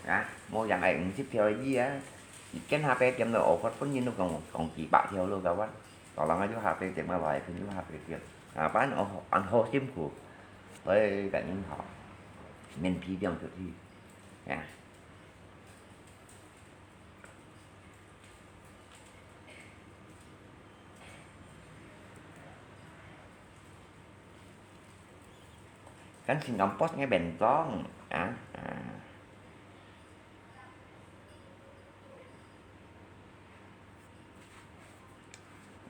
啊，無樣个五十條个啊，一件下八點就五十分人都講講幾百條咯，个哇。 Tolong aja H P店个來，佢有H P店。啊，反正恁好辛苦，所以个人吼，免批量出去，呀。Kan singkampos ngai bentong, ah, ah.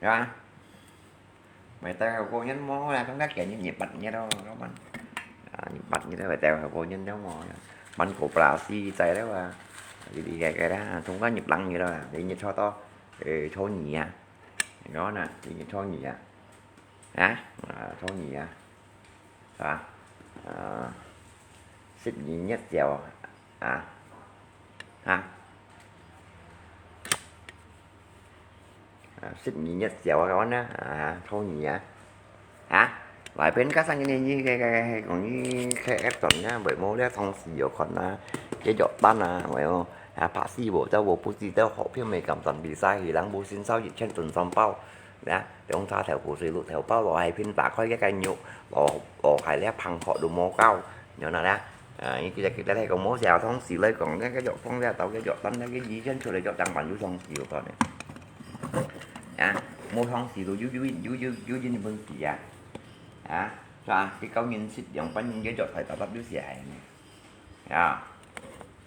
Ya. Mày tao hào cô nhân mô là không khác kẻ như nhiệt bạch như đâu, các bạn. À, nhiệt bạch như thế mày tao hào cô nhân giống mô. Bắn của Brazil chạy đấy mà. Đi đi cái cái đó, không có nhiệt lăng gì đâu à. Đi nhiệt cho to. Ừ, số nhị à. Đó nè, đi nhiệt số nhị à. Hả? À, số nhị à. Hả? À, xếp nhị nhất dẻo à. Hả? À, xếp nhị nhất dẻo các bạn á. À, số nhị à. Hả? Lại bên các sang như này, như cái, cái, cái, còn như cái ép tuần nhá, bởi mô lẽ thông xì ở con à, cái giọt tan à, phải không? À, bác sĩ bộ cháu bộ bác sĩ cháu họ phiên mày cảm tuần bị sai thì lắng bố xin sao dịch trên tuần xong bao. Nè, trong xa theo hồ sơ lụt theo bao lò hay phiên tả khói cái cái nhục, lò, lò hay lẽ phăng họ đồ mô cao. Nhớ nè, nè. À, như cái, cái, cái này còn mô xèo thông xì lấy còn cái, cái giọt phong ra tàu cái giọt tấn cái gì chân cho lấy giọt trắng bản dũ thông xì của con này. À, mô thông xì đồ dũ, dũ, dũ, dũ, dũ, dũ, bưng xì à. À, sao à, cái câu nhìn xịt dòng bánh nhìn cái giọt phải tao tắt dũ xì à này. Ya.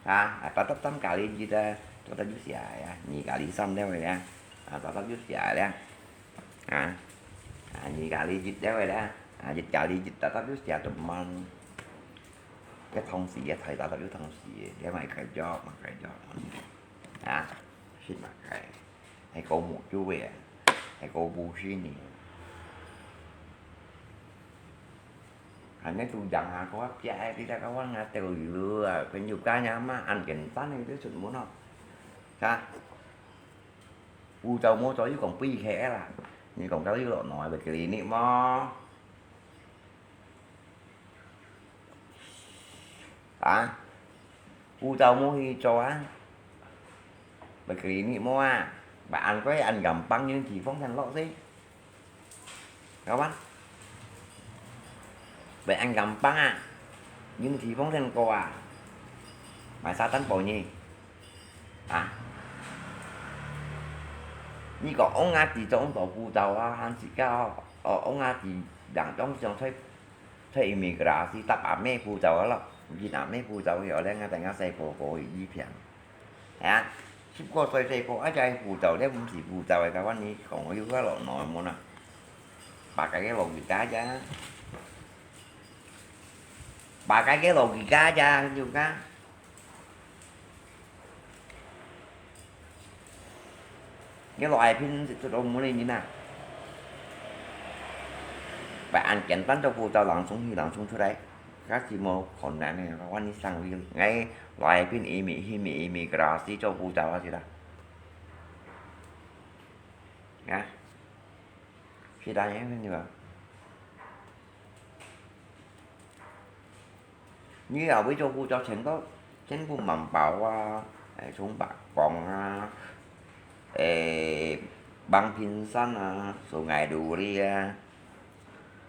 Ha, tao tắt tắm cà ri gì ta, tao tắt dũ xì à, nhị cà ri xăm đeo rồi nè. À, tao tắt dũ xì à nè. À, à, nhị cà ri dịch đeo rồi nè. À, dịch cà ri dịch tao tắt dũ xì à tụm măng. Cái thông xì, cái thầy tao tắt dũ thông xì, cái mày cài gió, mày cài gió. À, xin mày cài. Hay cô một chú về, hay cô bu xin nè. Hanya tu jang ha, kau apa ai kita kawan ngah teu lua, kan juga nyama an gentan itu sut mono. Sa, bu tau mo cho yu kong pui khe la. Ni kong tau yu lo noi ba clinic mo. Hả? Bu tau mua hi cho á. Ba clinic mua à. Ba ăn cái ăn gampang nhưng chỉ phong thành lọ xí. Các bạn. Ba ăn gampang à. Nhưng chỉ phong thành cô à. Mà sao tấn bộ nhỉ? À. Ni có ông ngã chỉ cho ông tổ bu tau à, ăn chỉ cao. Ờ, ông ngã chỉ đảng trong trong thuê Thuê imigrasi tap ame bu tau lok. Yin ame bu tau yo le nga tai nga sai po po yi piang. Ya. Sip ko sai sai po a jai bu tau le kum si bu tau ka wan ni kong yu ka lo no mo na. Ba cái cái logika ja. Ba cái cái logika ja yu ka. Cái loại phim thì tôi đâu muốn lên như nào. Bạn ăn chén tán cho cô tao lắng xuống thì lắng xuống thôi đấy. Các chị mô khổ nạn này, quan đi sang vì ngay loại phim ý mỹ, hi mỹ, ý mỹ, cái đó xí cho cô tao thì là. Nha. 其他人个朋友啊，你也會做護照全部全部滿包啊，誒，從白光啊，誒，bằng pension啊，sungai duri啊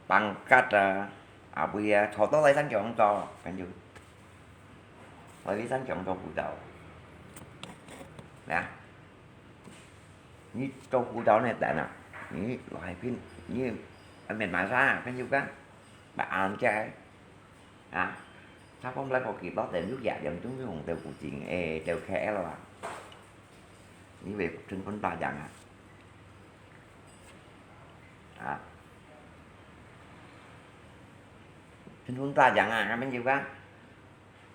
，pangkat啊，啊，會啊，坐到來山腳做，跟住，來山腳做護照，呀。 你做護照呢等啊，你來拼，你啊，面馬上啊，朋友講，把安家啊，他講來過去到等六點鐘就紅豆古井，誒，就開了啊，你會成本大獎啊，啊，成本大獎啊，朋友講。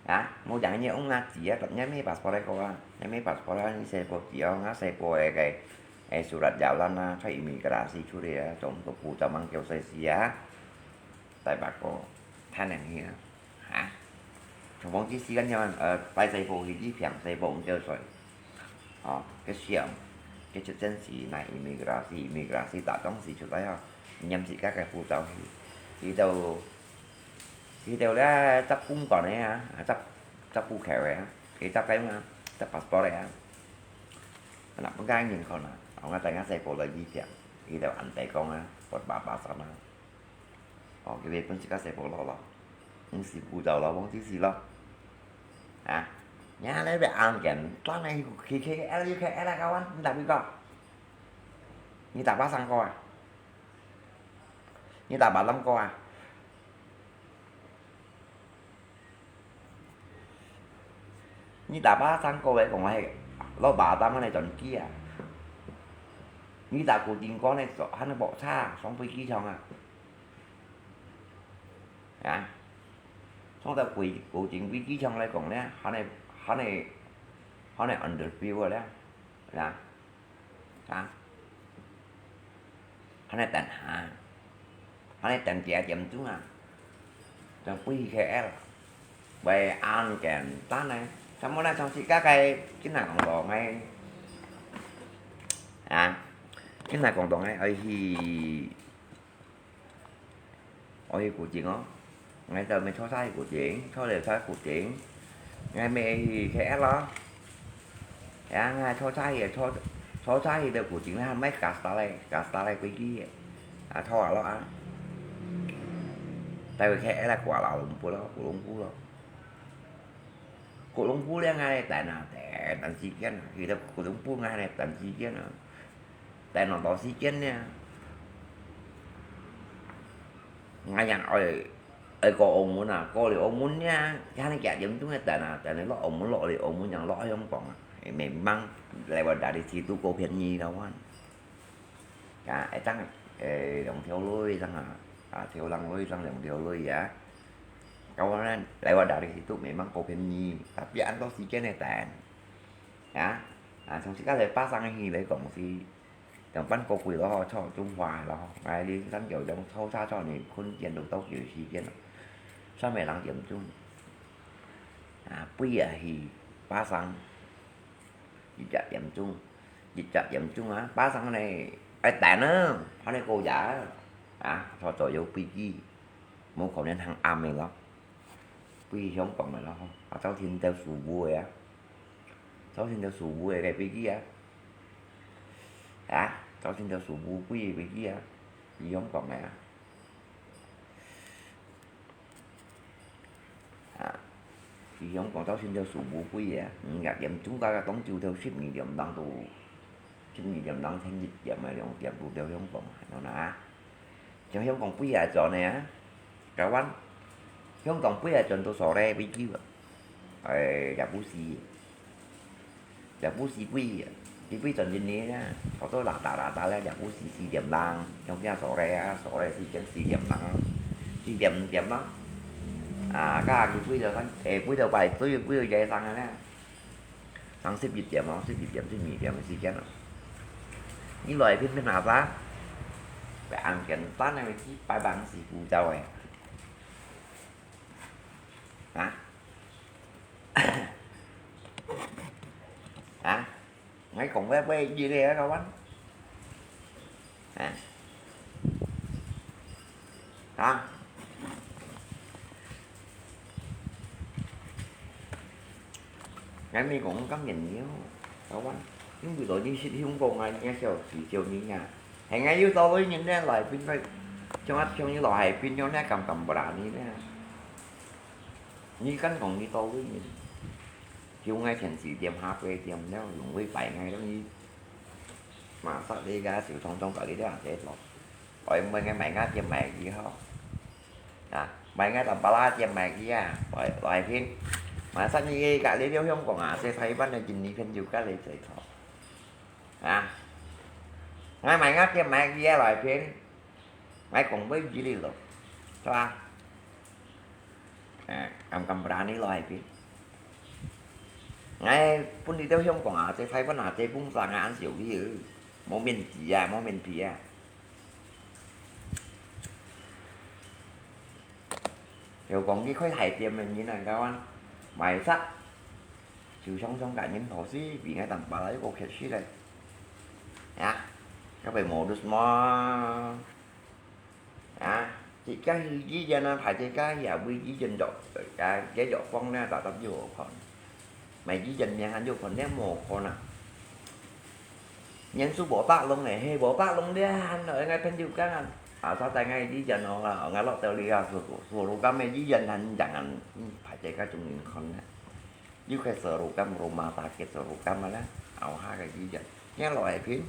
啊，無講你用啊，紙啊，你無passport个啊，你無passport啊，你細部紙哦，啊，細部个个，誒，surat jalan啊，在imigrasi出來啊，總都不怎麼叫細事啊，大把个，太難去啊，啊，從往之時間樣，呃，帶細部去，你平細部毋叫水，哦，个想，个出真時，那imigrasi，imigrasi打東西出來哦，你毋係个个護照去，去到 佢兜咧，執公幹个啊，執，執戶口个啊，佢執个啊，執passport个啊。那分該人看啊，我等下細部來一點，佢兜安排講啊，我爸爸上啊。哦，佢分自家細部落咯，毋係步驟咯，忘記死咯。啊，你還來別安件，當然去去去，L U K L啊，kawan，你打幾個？你打八三個啊？ 你打八三個啊？你打八三個來講係，落巴丹个轉機啊？你打古晉個呢，還係駁車上飛機場啊？啊？上到古，古晉飛機場來講呢，還係，還係，還係underview个咧，啊？ 啊，還係等下，還係等幾點鐘啊？等飛去K L，會恁簡單呢？怎麼呢？上次該個今日講到个，啊，今日講到个，愛去 愛去古晉哦，𠊎兜乜坐車去古晉，坐了車去古晉，𠊎乜去K L咯。呀，𠊎坐車去，坐，坐車去到古晉啦，還毋係Kasta咧，Kasta咧飛機个，啊，坐下咯啊。帶去K L啦，Kuala Lumpur咯，Kuala Lumpur咯。 古龍布了，𠊎等啊，等，等時間啊，去到古龍布，𠊎還等時間啊，等當多時間呢。𠊎樣愛，愛過澳門啊，過了澳門呢，還幾點鐘个等啊，等你落澳門，落了澳門，樣落香港啊，memang lewat dari situ kau便宜kawan。 啊，會當，誒，兩條路會當啊，啊，條路會當兩條路啊。Kawan呢，lewat dari situ memang kau便宜，tapi恁多時間个等。啊，啊，從自家來巴生去來講是，兩班過貴咯，坐中華咯，𠊎哩三九鐘坐車坐你困見到到幾時間咯，三點零點鐘。啊，飛啊去巴生，一隻點鐘。 一隻點鐘啊，巴生呢，愛等啊，還係過夜啊，啊，坐左右飛機，無可能行暗个咯。飛香港个咯，啊，朝晨到Subuh个啊，朝晨到Subuh个飛機啊，啊，朝晨到Subuh飛个飛機啊，飛香港个啊。 啊，佢想講朝晨到Subuh飛个啊，五點鐘到當晝到十二點鐘到，十二點鐘前一點啊，兩點都到香港啊，樣啊。像香港飛也轉个啊，kawan，香港飛也轉到sore飛機啊，誒，也毋係。 也毋係飛，佢飛轉印尼呢，坐到rata-rata咧，也毋係四點零，像今sore啊，sore四點四點零，四點五點咯。啊，該佢飛到三，誒，飛到排隊，飛到夜深个呢，成十一點咯，十一點、十二點个時間咯。你來片片下吧，別恁簡單个，幾百萬是不到个。啊？ 啊？𠊎講話會熱个啊，kawan。啊？ 𠊎毋係講甘願了，台灣，因為到你識香港啊，你小事小人啊，係𠊎有道理人呢，來賓个，像啊像你來賓樣呢，敢敢不拉你呢？你敢講你道理人？叫𠊎天時點下過點了，用會擺𠊎了你，馬上你个小通通搞你了下這種，愛問个買个店買幾好。 啊，買个當巴拉店買去啊，來，來聽。Masa你隔離了香港啊，在台灣的印尼朋友隔離在頭。啊，𠊎買个店買去啊，來聽。𠊎講會幾哩咯，係吧？哎，敢敢不然你來聽。𠊎本來到香港啊，在台灣啊，在工廠啊，恁少去，無面子啊，無面皮啊。 有講佢開大店个人啊，佢講買煞，就常常甲人投資，比𠊎當巴拉一個開始咧。啊，佢會modus嘛。啊，自家去醫院啊，排隊家也會醫院藥，啊，解藥房咧，大大有好看。 買醫院名還有可能無看啊。人數無百弄咧，係無百弄咧，還來𠊎朋友講啊，啊，早在𠊎醫院哦啦，𠊎落到了啊，所，所羅甘个醫院還人啊，嗯，排隊个中人看呢。又開所羅甘，rumah sakit所羅甘个啦，後下个醫院，聽落來平，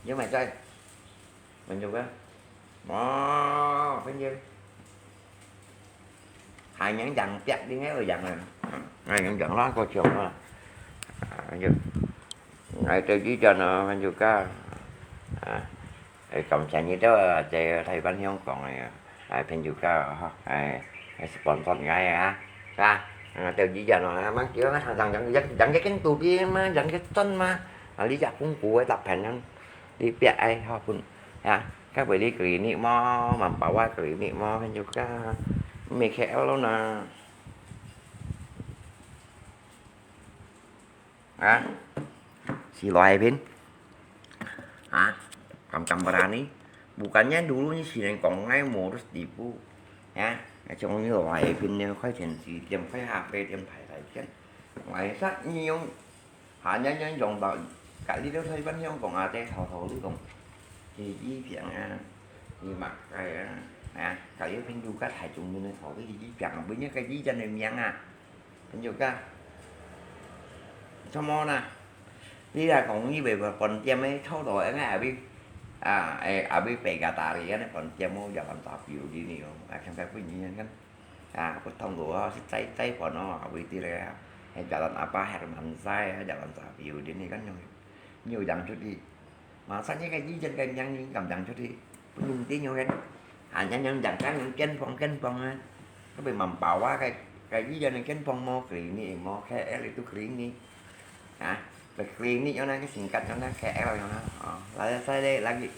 有買在，朋友講，哦，朋友。 Hai yang jang piak di ngai lo yang. Hai yang jang lah ko chong lah. Ayo. Ngai tu ji jan ah kan juga. Ah. Ai kam chan ni tu, ah, Thái Thái Văn Hồng Kông ai. Ai phen juga ha. Ai, ai sponsor ngai ah. Sa. Ngai tu ji jan ah, mang kêu ngai jang jang jang jang cái tu bi ma, jang cái chân ma. Ah, lý jak kung ku ai tak phen yang. Đi piak ai ha pun. Ya, các bạn đi clinic mò, mà bảo qua clinic mò, kan juga. Mì khéo luôn nè. Hả? Xì loại pin. Hả? Cầm cầm berani. Bukannya dulunya si Neng Kong ngai modus tipu. Ya, cuma ni loại pin ni khai chen si tiêm khai H P tiêm phải lại chen. Ngoài sát nhiều. Hả, nhớ, nhớ dùng tàu, cả đi đâu thấy bánh hiông còn à, tê thầu thầu đi còn. Thì di chuyển à, thì mặc cái à, à, cả đi phim du cắt hại chúng như này thầu cái di chuyển à, bữa nhớ cái di chân này miệng à. Phim du cắt. Sao mò nè. Đi là còn như vậy mà còn tiêm ấy, thâu đổi ngay à, bi, à, à, à, bi phải gà tà thì cái này còn tiêm mô, giờ còn tà biểu đi nhiều, à, không phải có nhiều nhân. Ah, kut thong lua, si cai-cai pon no, awit ti le, he jalan apa, Herman Sai, jalan Sapiu, di ni kan nyo, nyo jang cut di. Masa ni kai di jen kai nyang ni kam jang cut di. Pun yung ti nyo hen. Ah, nyang nyang jang kan nyang ken pong, ken pong, eh. Ka bai mam pau wa kai, kai di jen ken pong mo, klinik mo, K L itu klinik. Ha, bai klinik nyo na, ka singkat nyo na, K L nyo na. Oh, lai sai de lagi,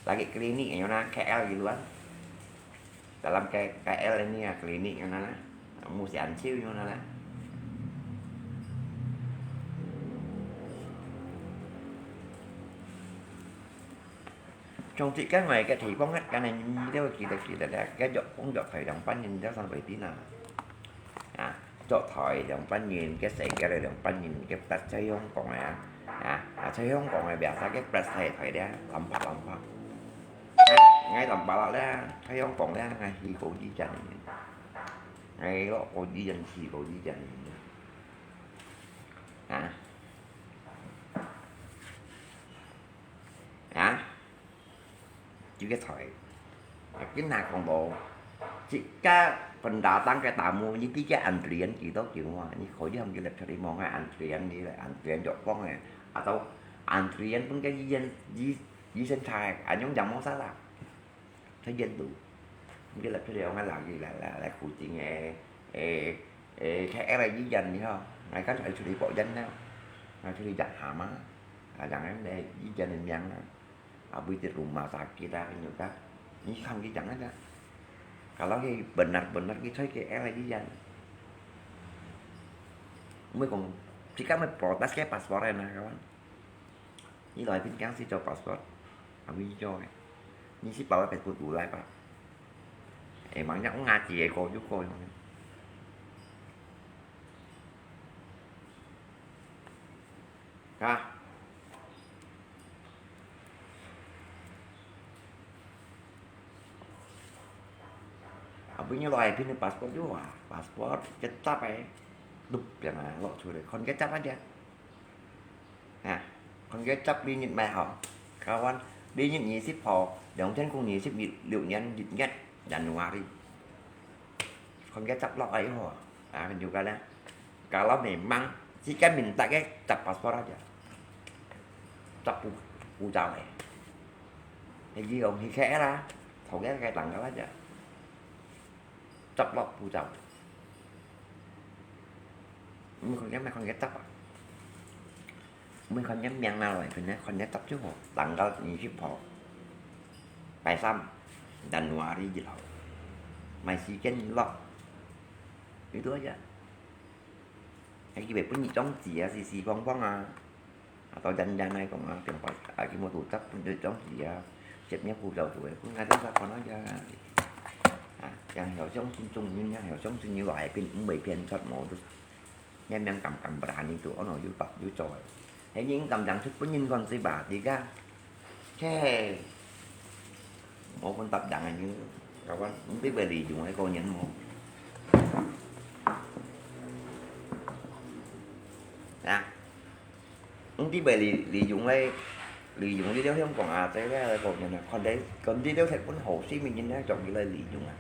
lagi klinik nyo na, K L gitu kan. Dalam K-, K L ini ya, klinik nyo na na. Mu sian ciu nyo na na. Trong ti ka ngai ka thei pong hat ka na ni de ki de ki de de, ka jok pong jok thai dang pan ni de san bai ti na. Ha, jok thai dang pan ni, ka sai ka dang pan ni, ka tat chai yong kong ya. Ha, ha, chai yong kong ya, biasa ka plat sai thai de, lampa lampa. Ngai lampa la le, chai yong kong le, ngai hi ko ji jan ni. Ngai lo ko ji jan, hi ko ji jan ni. Ha. Ha? Chỉ cái thời. Cái nào còn bộ. Chỉ cái phần đá tăng cái tà mua như cái, cái ăn tiền chỉ tao kiểu mà. Như khỏi chứ không chỉ là cho đi mong cái ăn tiền đi là ăn tiền cho con này. À tao ăn tiền pun cái gì dân, gì, gì sinh thái. Anh nhóm dòng món sao là. Thế dân đủ. Không chỉ là cho đi ông ấy làm gì là, là, là khu chính, ê, ê, ê, cái em là gì dân đi không? Ngay cái thời cho đi bỏ dân đó. Ngay cho đi dặn hả má. À, dặn em đây, gì dân mình nhắn đó. Abis di rumah sakit ah, nyo ka. Ni kham ki jang aja. Kalau ki benar-benar ki choi ki L aja jan. Mui kong, si ka mui protes ke paspor na kawan. Ni lai pin kang si cho paspor. Abis cho. Ni si pawa pet put ulai pa. Emangnya ngaji eko juga. 啊。啊，分你來拼个 passport 就好啊，passport 一集个，錄樣啊，錄出來，看佢集啊，啊，看佢集你日買好，kawan，你日二十號，兩千空二十六年一月，January。 Kon kecap lok ai ho, ah, juga lah. Kalau memang si kan minta kecap paspor aja. Cap pu-, puzau eh. Jadi orang hikeh lah. Thau kecap tanggal aja. Cap lok puzau. Ini kon kecap, kon kecap ah. 每看人名拿來，可能看人十九號，tanggal二十號，拜三，January一號，買時間落，你都一樣。還以為分你種子啊，四四方方啊，啊，到人家來講啊，變化啊，佢無都執分你種子啊，接你步驟做个，分𠊎都習慣了呀。啊，樣曉相信中人，樣曉相信你來，並毋會騙出無都。 Nyan yang kam-kam berani tu, ono yu pap yu coy. Hei, nyi kam dang sut pun nyin kon si ba, tiga. Cek. Mau pun tap dang nyi, kawan, nanti beli jung ai kau nyan mau. Ya. Nanti beli, li jung lai. 利用你兜香港啊，這個來講，看你，看你兜忒本好勢，明年呢，做佢來利用啊。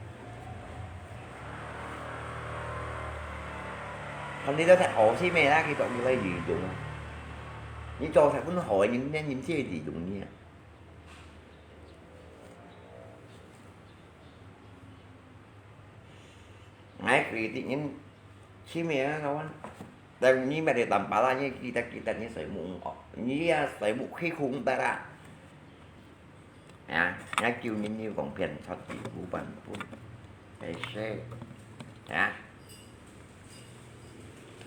看你兜忒好勢咩啦，佢做佢來利用啊。你做忒本好个人，人人先利用你啊。哎，佢啲人，去咩啊，kawan？ 但你乜得當巴拉，你記得，記得你水母哦，你啊水母去空得啦。啊，𠊎救你，你講騙出地府版本，係誰？啊，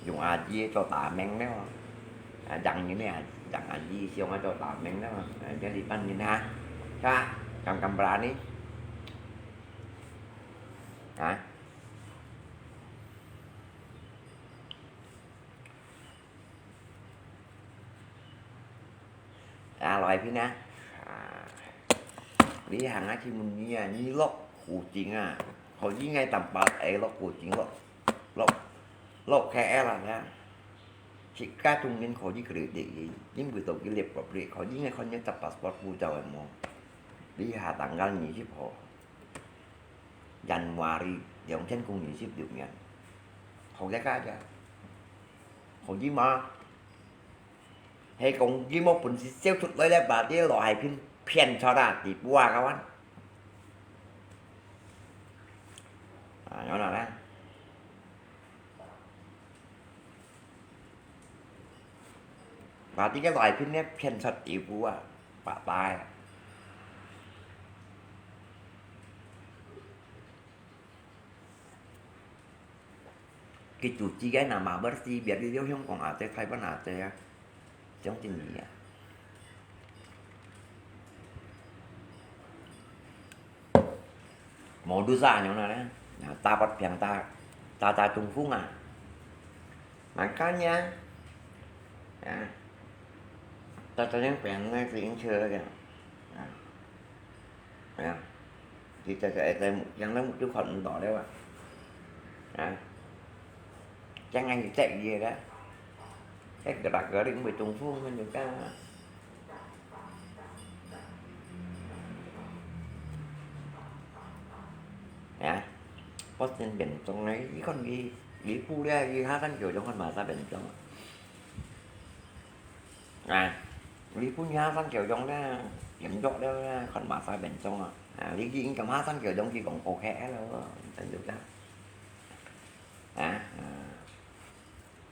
用阿姨做打名了，啊，讓你咩啊，讓阿姨想要做打名了，啊，這裡半年啊，是吧？敢敢巴拉你？啊？ 啊，來片啊！啊，你行啊，去問你啊，你落古井啊，可以愛淡薄仔落古井，落，落，落K L啊，自家中間可以佢哋，因為到佢列落列，可以愛看你隻passport護照係無？你下tanggal二十號，January，兩千空二十六年，好个價錢，可以嗎？ 係講佢無本事燒出來咧，把這老海片騙出啊，地步啊，kawan。啊，有哪呢？把這個老海片呢騙出地步啊，拜拜。 Kitu cigai nama bersih, biar dia香港啊，在台灣啊，在啊，相信你啊。Modus啊，樣呢，啊，大發病大，大大中風啊。Makanya，啊，大大yang病呢，自行車个，啊。 啊，佢就係在目，樣在目珠看毋到了啊。啊，將來佢摘佢个，該个大个你毋會中風，你就講啊。啊，發生病狀咧，你看佢，佢哭咧，佢下山橋就看嘛啥病狀啊。 啊，你分下山橋上咧，嚴重了咧，看嘛啥病狀啊。啊，你已經咁下山橋上去講OK了，真係啊。啊，啊，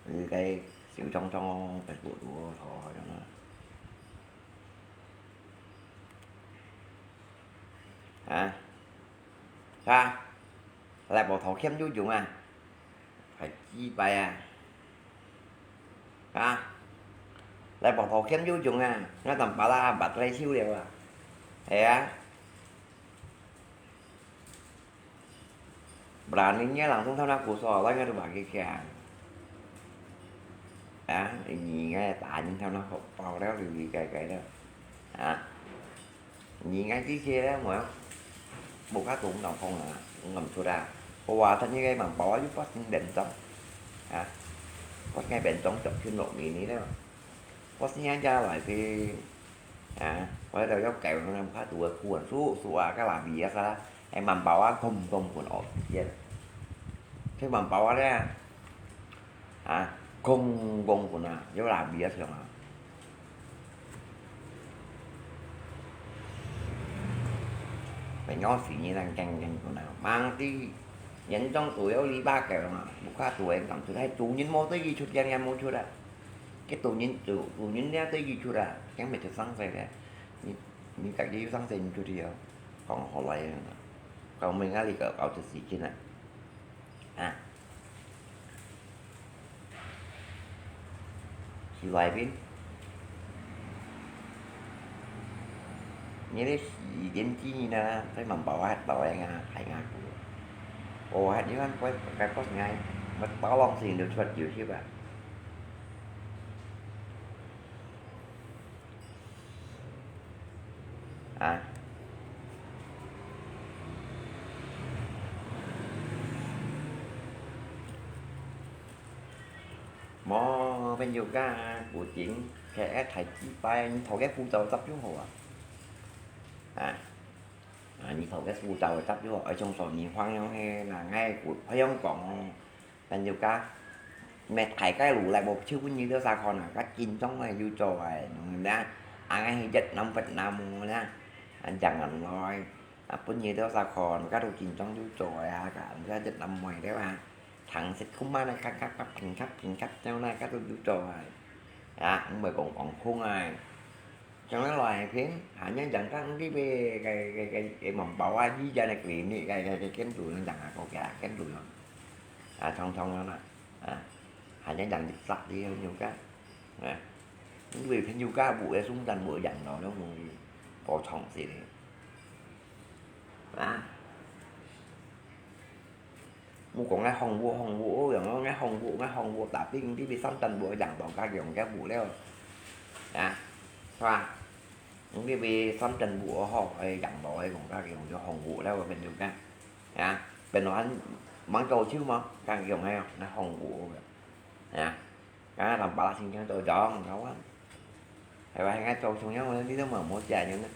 你該小聰聰，該步步好好樣啊。啊，啊，來，無頭欠有用啊。 係幾擺啊？啊？來，無頭欠有用啊，𠊎當巴拉捌來收了啊。係啊。Berani你人中頭那鼓手，來，𠊎都話佢聽。啊，你个打人頭那好爆了，哩哩个个了。啊，你个這些咧，我無較多人講啊，我毋出啊。我話他那個蠻爆啊，又發生連莊。啊，發生連莊就去落雨呢了。發生人家來去，啊，我就要改那無較多个苦啊，叔叔啊，个拉米啊啥，還蠻爆啊，空空滾哦，天，還蠻爆啊咧。 啊，空空滾啊，有拉米啊像啊。朋友是你人驚驚滾啊，忙的，嚴重都有禮拜个嘛，無較多个講出來，做人無對佢出，驚也無出啊。佢做人做，做人也對佢出啊，驚毋出生死个。你，你家己有生死，你出去哦，講好來个，講明啊，你搞搞出事情啊。 啊。去外邊，你咧時間之內呢，在門口啊，到人啊，大家過。哦，還有人過，過過來，我到浪時就出來就去吧。 啊。無，朋友家，古井，K S大幾擺，你頭个步驟執就好啊。啊，啊，你頭个步驟執就好，愛像說你放樣个，那𠊎古，好樣講哦。 朋友家，乜大家努力無，就分你兜儕看啊，較緊張个有做个，你呢，啊，𠊎去越南、越南呢，啊，人人來，啊，分你兜儕看，較都緊張有做个啊，个，你看越南妹對吧？糖色苦嘛呢，咔咔咔，平咔平咔，這樣呢，較都有做个，啊，毋會講講空个。 像恁來片，hanya yang kan di be cái cái cái cái mong bảo á, di jane clinic cái cái cái kiến trúc nó yang có cái kiến trúc nó. À, thông thông nó nè. À, hanya yang di sat di nhiều cái. À, những người phải nhiều cái bộ để xuống dần bộ dần rồi nó mù bộ thông gì đấy. À. 莫講𠊎項目項目，哦，樣咯，𠊎項目𠊎項目，tapi你比上等部个樣到家用个無了，啊，係吧？你比上等部个好，哎，樣到个用家用就項目了，朋友家，啊，本來吂做手嘛，家用个，𠊎項目个，啊。 啊，當巴拉新疆做裝，kawan。係吧？應該做中央，你都無無食人呢，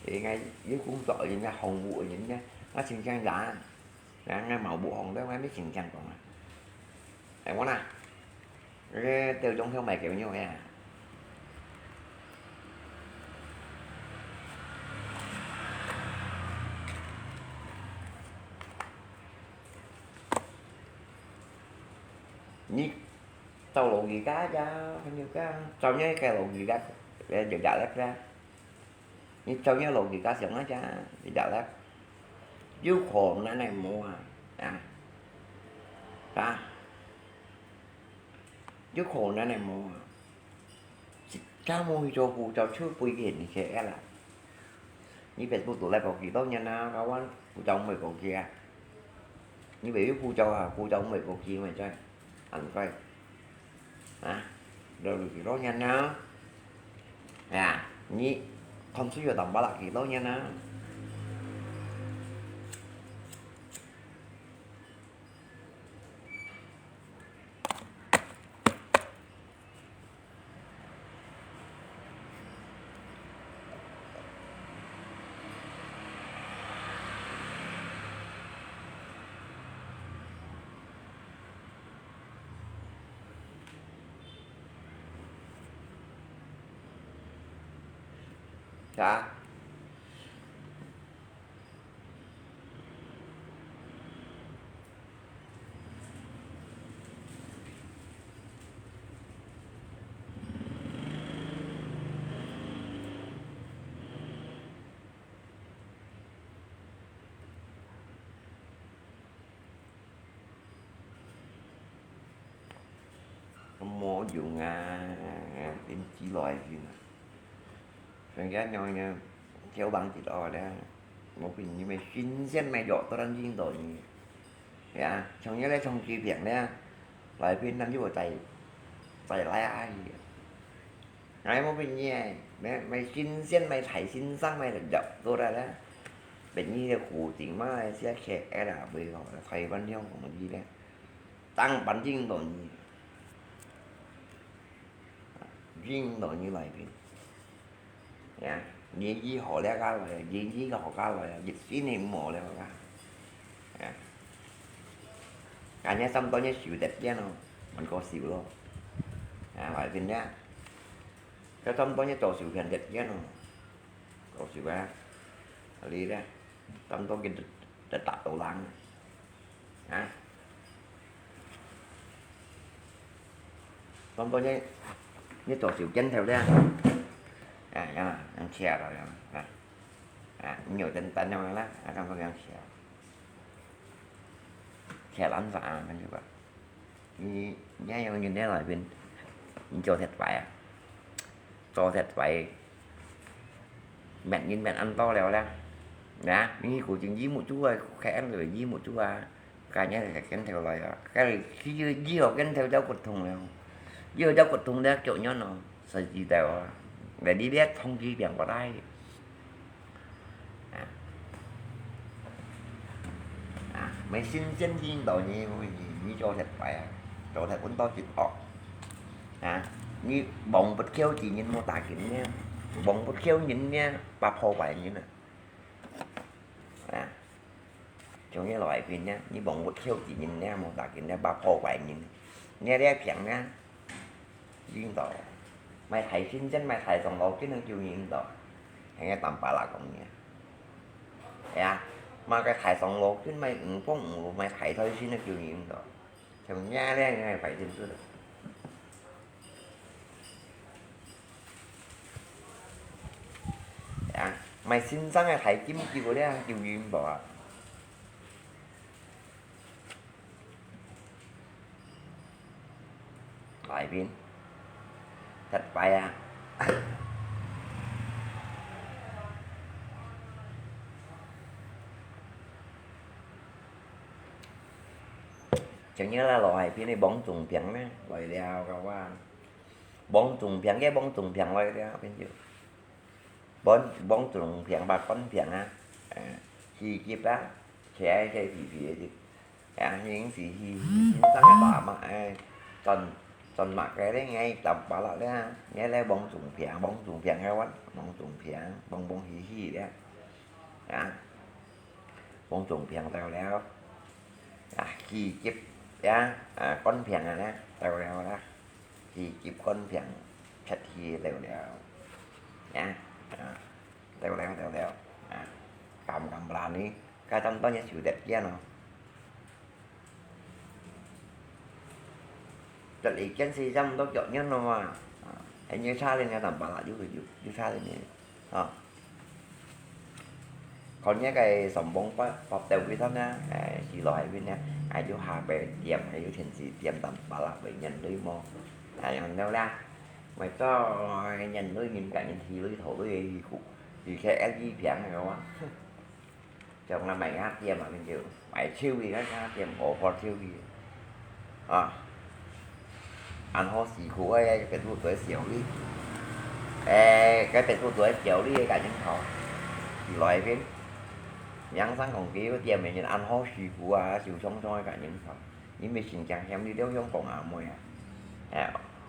應該有工作人家、項目人家，𠊎新疆人，啊，𠊎無無項目，𠊎乜新疆講啊。係無啦？該兜中央賣狗肉呀。你 照老人家呀，朋友家，照你个老人家，呃，就食力啦。你照你老人家想啊，就食力。有可能个無啊，啊，啊，有可能个無啊。 一家無去做護照，就飛去你K L啦。你別不都來過幾多年啦，kawan，護照毋會過期啊？你別有護照啊，護照毋會過期，毋會在，恁快。啊，都幾多年啦？哎呀，你看需要當巴拉幾多年啦？ 啊。無用啊，電視來先啊。人家娘娘挑棒子哦咧，我比你们新鲜没有，当然听到你。呀，从原来从几平咧，来平南又在，再來啊！𠊎無分你，買，買新鮮，買大新鮮，買入過來啦。分你个固定嘛，係K L啊，袂好，台灣香港个咧，當板頂到你，頂到你來邊。 呀，你以後了个來，你以後个來，一心你無了个。呀，人家差不多你收得見咯，還過收咯。啊，來邊呢？佢差不多你做收片得見咯，做收啊，你咧，差不多佢就，就打到人。啊？ 差不多你，你做收鏡頭了。啊，呀，恁切了呀，啊，啊，你有等等了啦，啊，差不多恁切。切爛法啊，感覺吧。你，你還有人在那邊，你做忒壞啊？做忒壞，面人面恁多了啦。啊，你古今一目珠啊，看到一目珠啊， 該日个鏡頭來啊，該日以後鏡頭就骨痛了，以後就骨痛了，腳軟咯，實際个啊，該你別通知別个來。啊，啊，買新鮮領導你，你，你做忒壞啊，做忒穩到一惡。啊，你望不挑自然無打緊呢，望不挑人呢，把破壞人啊。啊。 像你老愛邊呢，你望不挑自然呢，無打緊呢，把破壞人。你這病呢，領導，買大新鮮，買大上路，只能救領導。係个坦白來講呢。係啊，買个大上路，只買五公五，買大台新个救領導。 像你這樣个壞心思。啊，買新鮮个大金球咧，救人無啊？來賓，失敗啊！ 正經啦，老海邊个黃種病呢，來了个話，黃種病个黃種病來了，變就黃，黃種病、白冠病啊，呃，四級啊，起來个皮皮个，啊，已經是去，去先生个爸媽，哎，轉，轉麼个咧，哎，打巴拉咧，哎，來黃種病，黃種病个話，黃種病，黃黃喜喜咧，啊，黃種病到了。 啊，四級呀，啊，冠病啊咧，到了啦，四級冠病出去到了，呀，啊，到了，到了，啊，敢敢不然呢，該當多人受得見咯。這已經係差不多腳軟了嘛，啊，還有差點个，打巴拉又，又，又差點个，啊。 看這个上網發，發表幾多呢？哎，是來邊呢？哎，有下背店，還有電視店，但巴拉个人類無？哎，看到啦，為做人類人家人去類頭類去苦，而且L G平个哇。像那賣鴨店嘛，就賣手艺个鴨店，五花手艺。 啊，恁好辛苦个，別處做小李，誒，該別處做小李个人頭，佢來邊，兩三公斤个店面恁好辛苦啊，受傷傷个人頭，因為新疆嫌你了香港阿妹啊，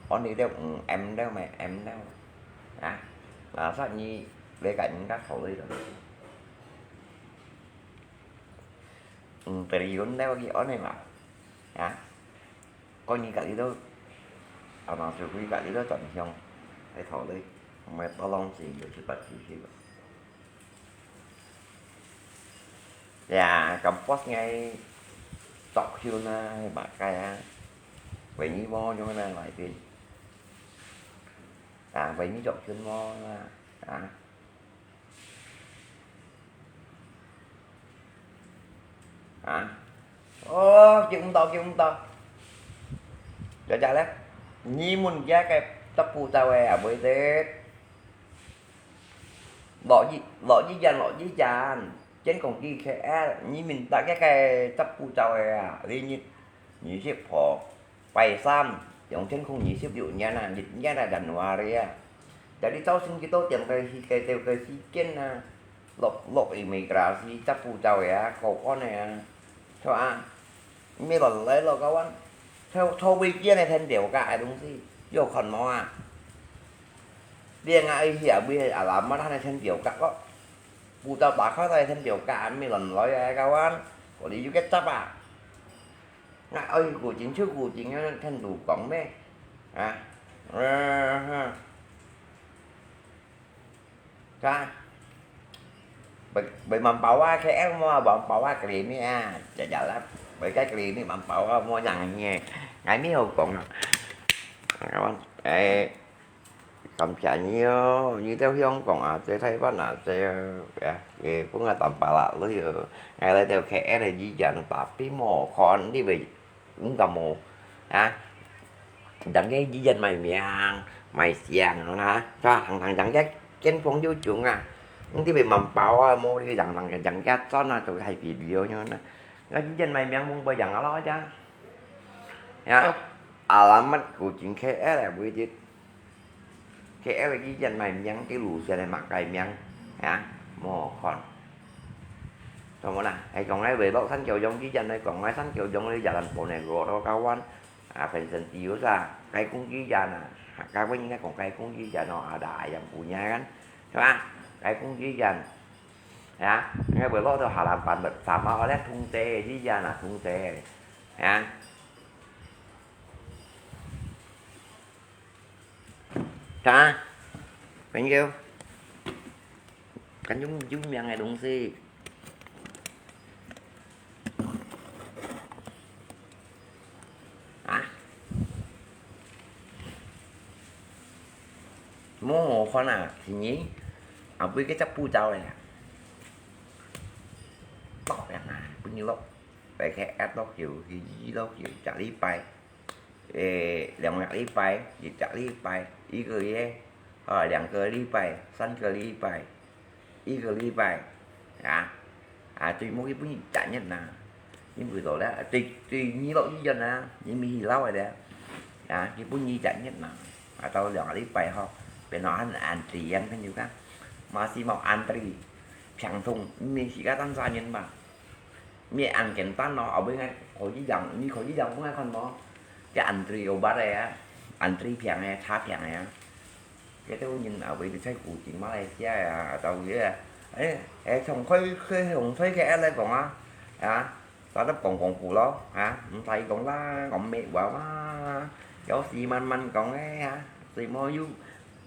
誒，按你了，嗯，M了，買M了，啊，啊，煞你，你个人家頭个東西。 嗯，triliun咧，佢安尼嘛，啊，講你家己都，啊嘛，除非家己都轉向，愛討論，毋係多浪費，有七八十歲了。呀，咁boss𠊎作秀呢，係嘛該啊，為你無用呢來賓，啊，為你作秀無啦，啊。 啊？哦，救毋到，救毋到。姐姐咧，你問佢个十步走个啊，會得。落雨，落雨天，落雨天，天公地開，你問大家个十步走个啊，你，你，你去破拜山。兩千空二十六年啊，一月啊，January啊，jadi造成幾多點个時間，个時間啊，落落imigrasi，執護照个啊，過關个啊，係吧？毋係亂來咯，kawan，坐坐飛機呢，先了解个東西，有看無啊？你啊，去啊，位啊，alamat呢，先了解咯，護照打開來，先了解，毋係亂來个，kawan，嗰啲有个執啊！ 𠊎愛去古晉就古晉啊，聽你講咩？啊？嗯哼。Ka? Bê-, bê mambao ah K L mo, mambao ah clinic ah. Jalan lah. Bê cái clinic mambao ah mo yang nghe. Ngai mi hô kong ah. Kawan, eh, 感謝你哦，你在香港啊，在台灣啊，在啊，也分𠊎當巴拉了喲。𠊎來到K L个醫院，tapi無看，你會，你敢無啊？人个醫院賣命，賣相啊，是吧？行行人家健康有種啊，你會慢跑啊，無你人人人家轉啊，就係比較樣啊。那醫院賣命，冇不樣啊咯，呀。Ya, alamat古晉K L个位置。 K L个醫院賣命，佢路線係麼个名啊？無看。Kawan啊，係講該Wheelock三角洲醫院來講，該三角洲个jalan Ponegoro kawan，啊，本身只有啥，該公醫院啊，啊，該位應該講該公醫院哦，ada yang punya kan，係吧？該公醫院，啊，該Wheelock到harapan bersama oleh Tungte个醫院啊，Tungte个，啊。 Hả?朋友，看有，有名个東西。啊？無好看啊，係你，後尾个隻步驟咧。落了啊，分你落，大概一落就，二落就，一禮拜。 誒，兩個禮拜，一個禮拜，一個月，啊，兩個禮拜，三個禮拜，一個禮拜，啊，啊，最尾佢分你一隻月啦，你毋到了，最，最尾落醫院啦，你毋去老个了，啊，佢分你一隻月啦，啊，到兩個禮拜吼，變到很安靜，朋友講，masih mau antri，病痛，毋係自家單三年吧。 Mie ăn簡單咯，後尾𠊎可以樣，你可以樣分𠊎看無？該antri obat个啊，antri病个，查病个啊。該兜人後尾就在古晉馬來西亞啊，到佢啊，誒，誒，從開，開，從開K L來講啊，啊，打得講講古咯，啊，毋使講啦，講咩話嘛，有時慢慢講个啊，最無有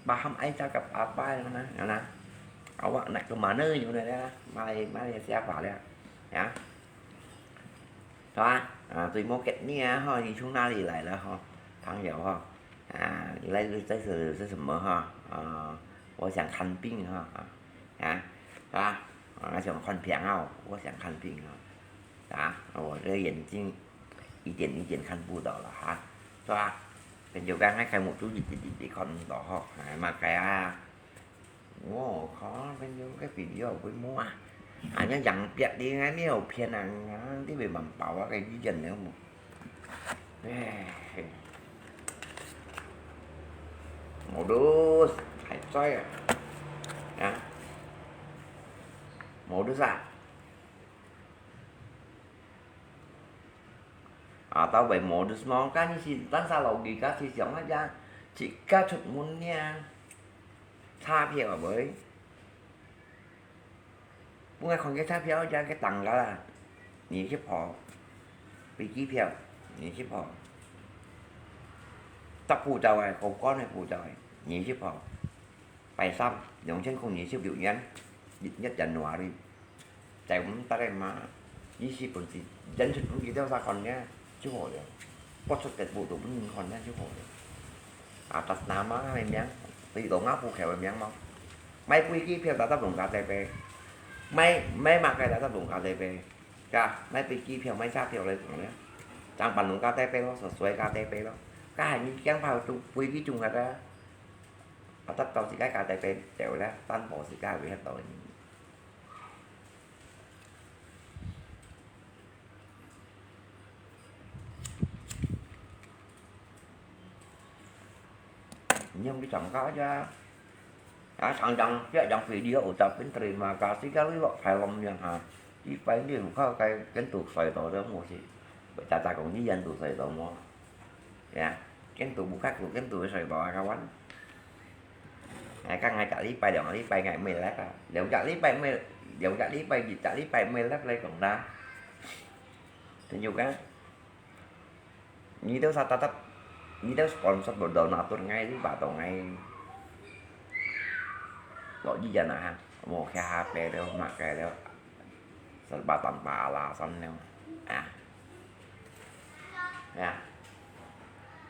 ，paham ai cakap apa，恁樣，恁樣。Awak nak ke mana，有个啊，馬來，馬來西亞話了，啊。 是吧？啊，最尾結你啊，吼，你從哪裡來的吼，朋友吼？啊，你來這是，這什麼哈？啊，我想看病哈，啊，啊，是吧？啊，想看病啊，我想看病啊，啊，我這眼睛一點一點看不到了哈，是吧？朋友講，該開目珠一滴一滴看毋到吼，哎，嘛該啊。 我靠，朋友，該video會無啊？啊，你樣別个，你有騙人啊！你會慢跑啊，該醫院了無？唉，modus，還在啊，啊，modus啊！ 啊，到尾modus咯，該你係單儕落去，該係想啊，自家出門呢，車票啊，喂。本來看个車票，這个tăng價啦，二十號，飛機票，二十號。搭護照个，過關个護照个，二十號。 拜三，兩千空二十六年，一月January，在我們大概嘛，二十分時，人出門幾多少看呢，就好了。不出个步都不能看呢，就好了。Atas nama个名，對老外戶口个名嘛。買飛機票打得用KTP，買，買麼个打得用KTP，係啊，買飛機票、買車票來講呢，正辦用KTP咯，sesuai KTP咯。該係你驚怕中飛機中个。 啊，得到自家KTP走了，擔保自家會得到个。你用去参加呀。啊，常常这样video ucapin terima kasih kali lo, film yang ha. Di pai ni lu kau kai kentu sai to de mo si. Baca takong ni yang tu sai to mo. Ya, kentu buka ku kentu sai to kawan. Ai, kang ngai cak li pai, liang li pai ngai mei lek ah. Liang cak li pai mei, liang cak li pai, di cak li pai mei lek lai kong da. Tunjuk kan? Ni tu sa tatap, ni tu sponsor do donatur ngai li ba to ngai. Lo ji jan ah ha. Mo khe ha pe leo, ma khe leo. Sa ba tan ba la san leo. Ah. Ya.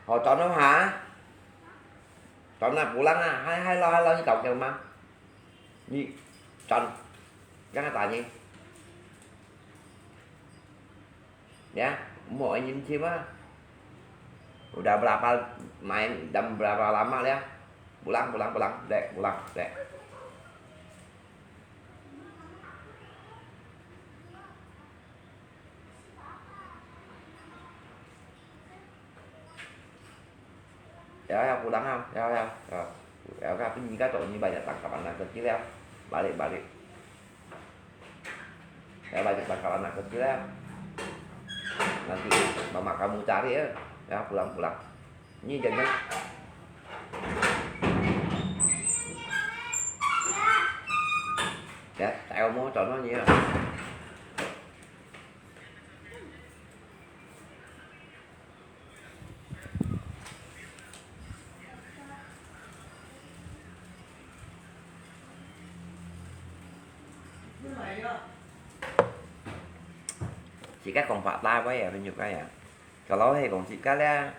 Ho chọn không hả? Chọn là pulang à? Hai, hai lo, hai lo đi cậu kêu mà. Đi, chọn. Jangan tanya. Ya, mau ini macam ah. Udah berapa main dan berapa lama ya? Pulang, pulang, pulang. Dek, pulang, dek. Ya, ya, pulang ah. Ya, ya, ya. Ya, tapi ni ka cok ni banyak tangkapan nak kecil ya. Balik, balik. Ya, banyak tangkapan nak kecil ya. Nanti mama kamu cari ya. Ya, pulang, pulang. Ni jangan. Ya, saya mau contohnya. Sikat kong pha ta bai ya, pin yu kai ya. Kalau he kong sikat le.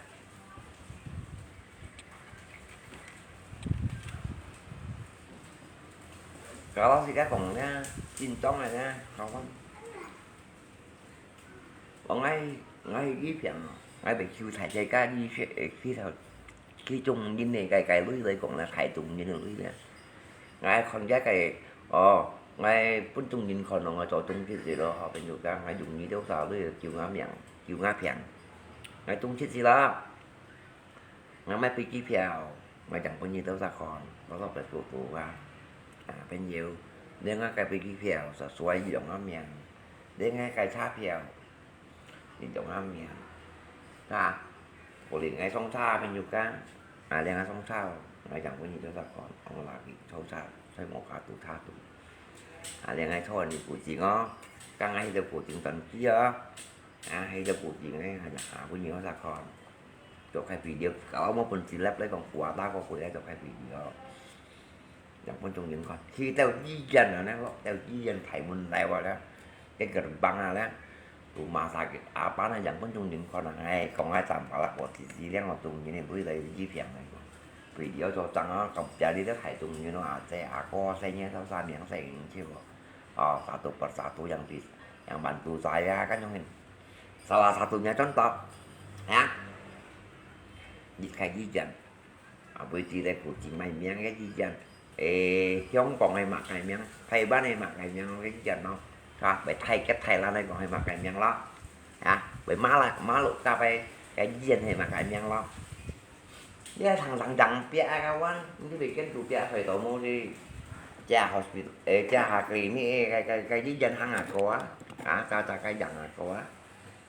Kalau sikat kong le, jin tong le, kau kan. Ong ngai, ngai yi phiang, ngai bai kiu thai thai ka yi phiang, eh, khi thao, khi chung yin ne kai kai lui lai kong na thai chung yin lui le. Ngai khon ya kai, oh, ngai pun chung yin khon nong ngai cho chung chit si lo, ho pin yu ka, ngai yung yi deu sa lui kiu nga miang, kiu nga phiang. Ngai chung chit si lo. Ngai mai pi chi phiao, ngai chang pun yi deu sa khon, lo lo bai tu tu ka. À, pin yu, ne ngai kai pi chi phiao, sa suai yong nga miang. Ne ngai kai cha phiao, 你懂啊没有？啊，我连爱上车朋友讲，啊，连爱上车，爱讲问你多少款，我拿你抽查，在我卡肚他肚。啊，连爱抽你附近哦，刚刚迄个附近等机哦，啊，迄个附近呢，还是下问你多少款，做开 video，搞我本事来来讲，我打个回来做开 video。 Yang pun chung yin khon. Khi têu yi jan na, lo têu yi jan thai mun lai wa la. Cái gerbang a la. Tu ma sakit apa na yang pun chung yin khon na. Ngai, kong ngai cham pala ko ti ti liang lo chung yin lui lai yi phiang ngai. Video cho chang a, kong pia li têu thai chung yin lo a, che a ko, che nye sao sa miang se yin chiu. O, satu persatu yang di, yang bantu saya kan yang ini. Salah satunya contoh. Ya. Di khai yi jan. A, bai ti le ku ti mai miang ke yi jan. E, Hong Kong ke mak kai miang, Taiwan ke mak kai miang ke yi jan no. Ka, bai Thai ke Thailand ke kong ke mak kai miang lo. A, bai ma la, ma lu ka bai ke yi jan ke mak kai miang lo. Ye thang thang jang pia a ka wan, ni bai ken tu pia hoi to mo di. Chia hospital, e, chia ha clinic, e, ke, ke, ke yi jan hang a ko a. A, ka, ka, ke jang a ko a.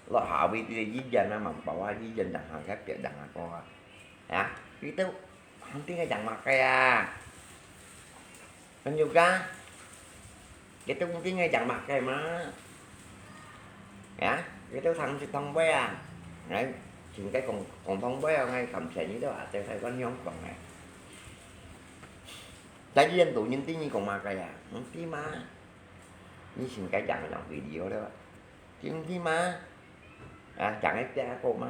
Lo ha bai ti le yi jan a, mang pao a, yi jan jang hang ke pia jang a ko a. Ya, itu hang ting jang mak kai a. Kan juga. Itu hang ting jang mak kai ma. Ya, itu thang si thong bai a. Ngai, chính cái kong, kong thong bai a, ngai kam chen ni do a, têu thai kan yong kong ngai. Tại vì tu nhìn tin ni kong mak kai a. Hang ting ma. Ni chính cái jang jang video đó. Chính ting ma. A, jang cái pia ko ma.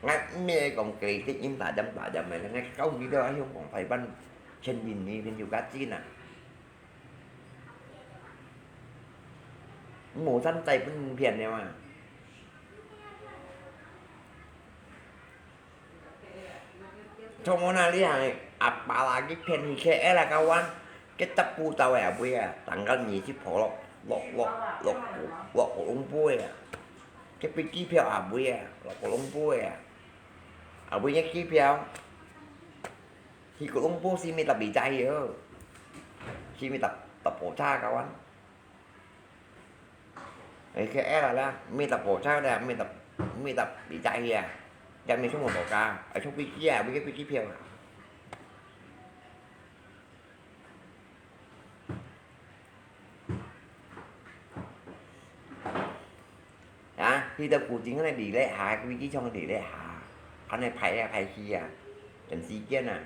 Ngai mie kong kei ti in ta jam ta jam me, ngai kau ni do a hiong kong phai ban chen yin ni pin yu ka chin a. Mo san tai pun phian ne ma. Chong mo na li hang, apalagi phian ni ke e la kawan, ke tapu tau e a bui a, tanggal ni si pho lok, lok, lok, lok, lok, lok, lok, lok, lok, 該飛機票阿妹啊，落Colombo个啊，阿妹个機票，去Colombo係毋係搭飛機去哦？係毋係搭，搭火車个啊？哎，K L啦，毋係搭火車啦，毋係搭，毋係搭飛機去啊，也毋係全部無加，愛坐飛機啊，買个飛機票啊。 啊，去到古晉个哩咧下，飛機場哩咧下，恁呢排來排去啊，等時間啊。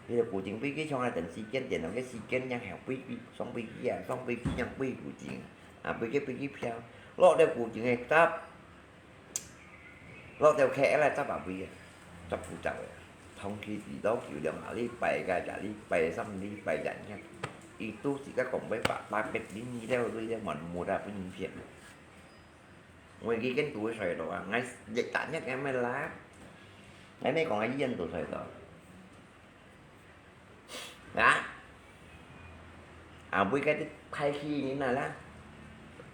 去到古晉飛機場啊，等時間，等到个時間，然後飛機，上飛機啊，上飛機，然後飛古晉，啊，買个飛機票，落到古晉个搭，落到K L个搭啊，飛啊，搭不到个。 長期遲到久了，兩禮拜个，一禮拜、三禮拜，日日，佢都自家講要八百、八百零二了，佢這滿目啊，分人騙。𠊎已經堵塞到啊，𠊎一打日个咩啦，𠊎咩講啊，醫院堵塞到。啊？ 啊，買个太虚人啊啦。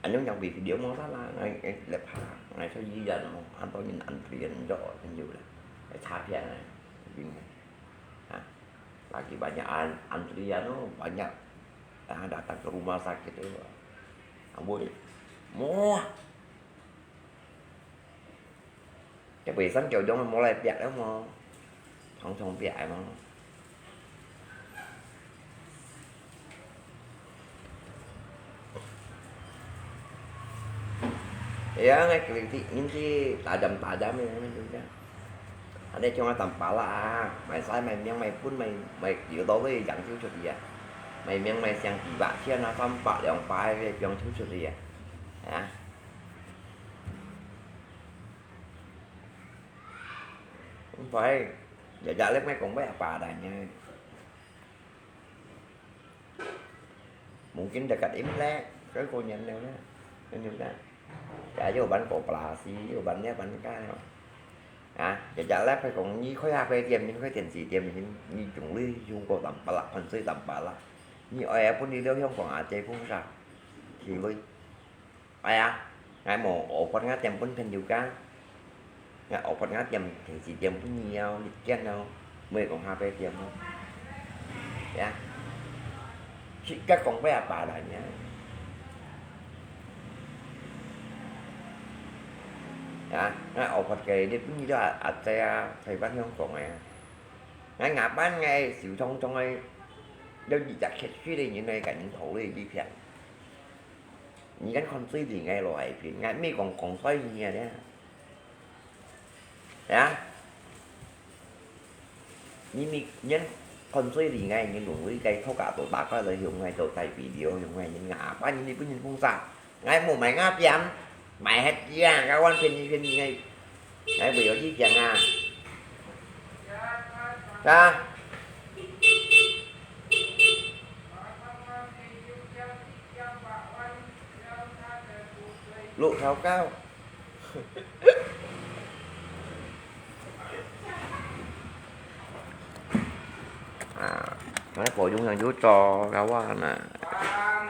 恁樣樣video無啦啦，𠊎，𠊎，來拍，𠊎說醫院哦，恁多人安排人做，真有啦，來詐騙啊，真的。啊，lagi banyak an-，antrian哦，banyak. Ah, datang ke rumah sakit tu. Ah, boleh. Muah. 這衛生局長無來逼了無？通通逼了無？哎呀，𠊎kritik人去tajam-tajam个，恁樣就這樣。恁樣像啊Tampalak啊，賣菜賣命賣本賣，賣幾多都會揚州出去啊，賣命賣相幾百千啊，三百兩百个揚州出去啊，啊！ Không phải, giờ giờ lek mai cũng phải apa adanya. Mungkin dekat Imlek, cái cô nhận đâu đó, cái nhiêu đó. Chả vô bán cổ pla xí, vô bán nét bán cái rồi. À, giờ giờ lek phải cũng như khối HP tiêm, như khối tiền sĩ tiêm, như, như chúng lui, dùng cô tầm pala, phần xây tầm pala. Như ơi, pun đi đâu không còn à, chơi phun sao. Thì lui. Ai à, ngài mô ổ phật ngã tiêm phun phen dù cá. Ngài ổ phật ngã tiêm thì chỉ tiêm phun nhiều, lịch kiên đâu. Mười cộng hai phê tiêm không. Ya. Chỉ các cộng với à bà lại nhá. Ya, ngài ổ phật cái đi phun nhiều à, à, tê à, thầy bác không cộng à. Ngài ngã bán ngài xíu thông thông ngài. Đâu chỉ chặt khét suy đi những nơi cả những thổ đi đi phiền. 你敢看水里个落海片，𠊎咪講講衰你啊咧。啊？你咪，你看水里个，你用你个頭殼都打開來，用个做大video，用个人啊，把你日本人封殺，𠊎無買𠊎片，買忒啲啊，𠊎完全你騙你个。 哎，會有意見啊？啊？六條溝。啊，𠊎保用人有做，該話呢。啊。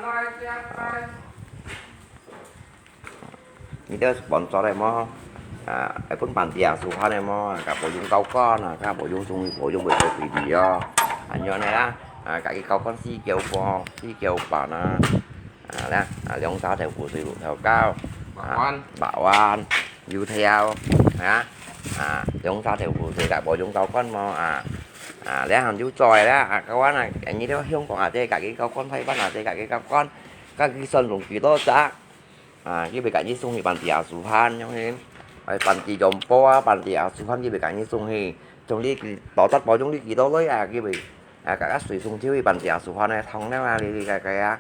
你兜sponsor个無？啊，愛分Panti Asuhan个無？啊，較無用交關啊，較無用送，無用袂做video哦。恁樣呢啦，啊，家己交關四九八，四九八啊，啊，啦，啊，兩儕豆腐水六條溝，百萬，百萬，油條，啊，啊，兩儕豆腐水較無用交關無？啊，啊，這下有做个啦，啊，交關啊，你兜香港啊，這家己交關，台灣啊，這家己交關，家己算用幾多隻？ 啊，佢會甲你送去Panti Asuhan樣呢。哎，Panti Jompo啊，Panti Asuhan佢會甲你送去。像你幾，保質保用你幾多歲啊，佢會，啊，甲，甲水送去Panti Asuhan呢，通了啊，你，你个，个啊，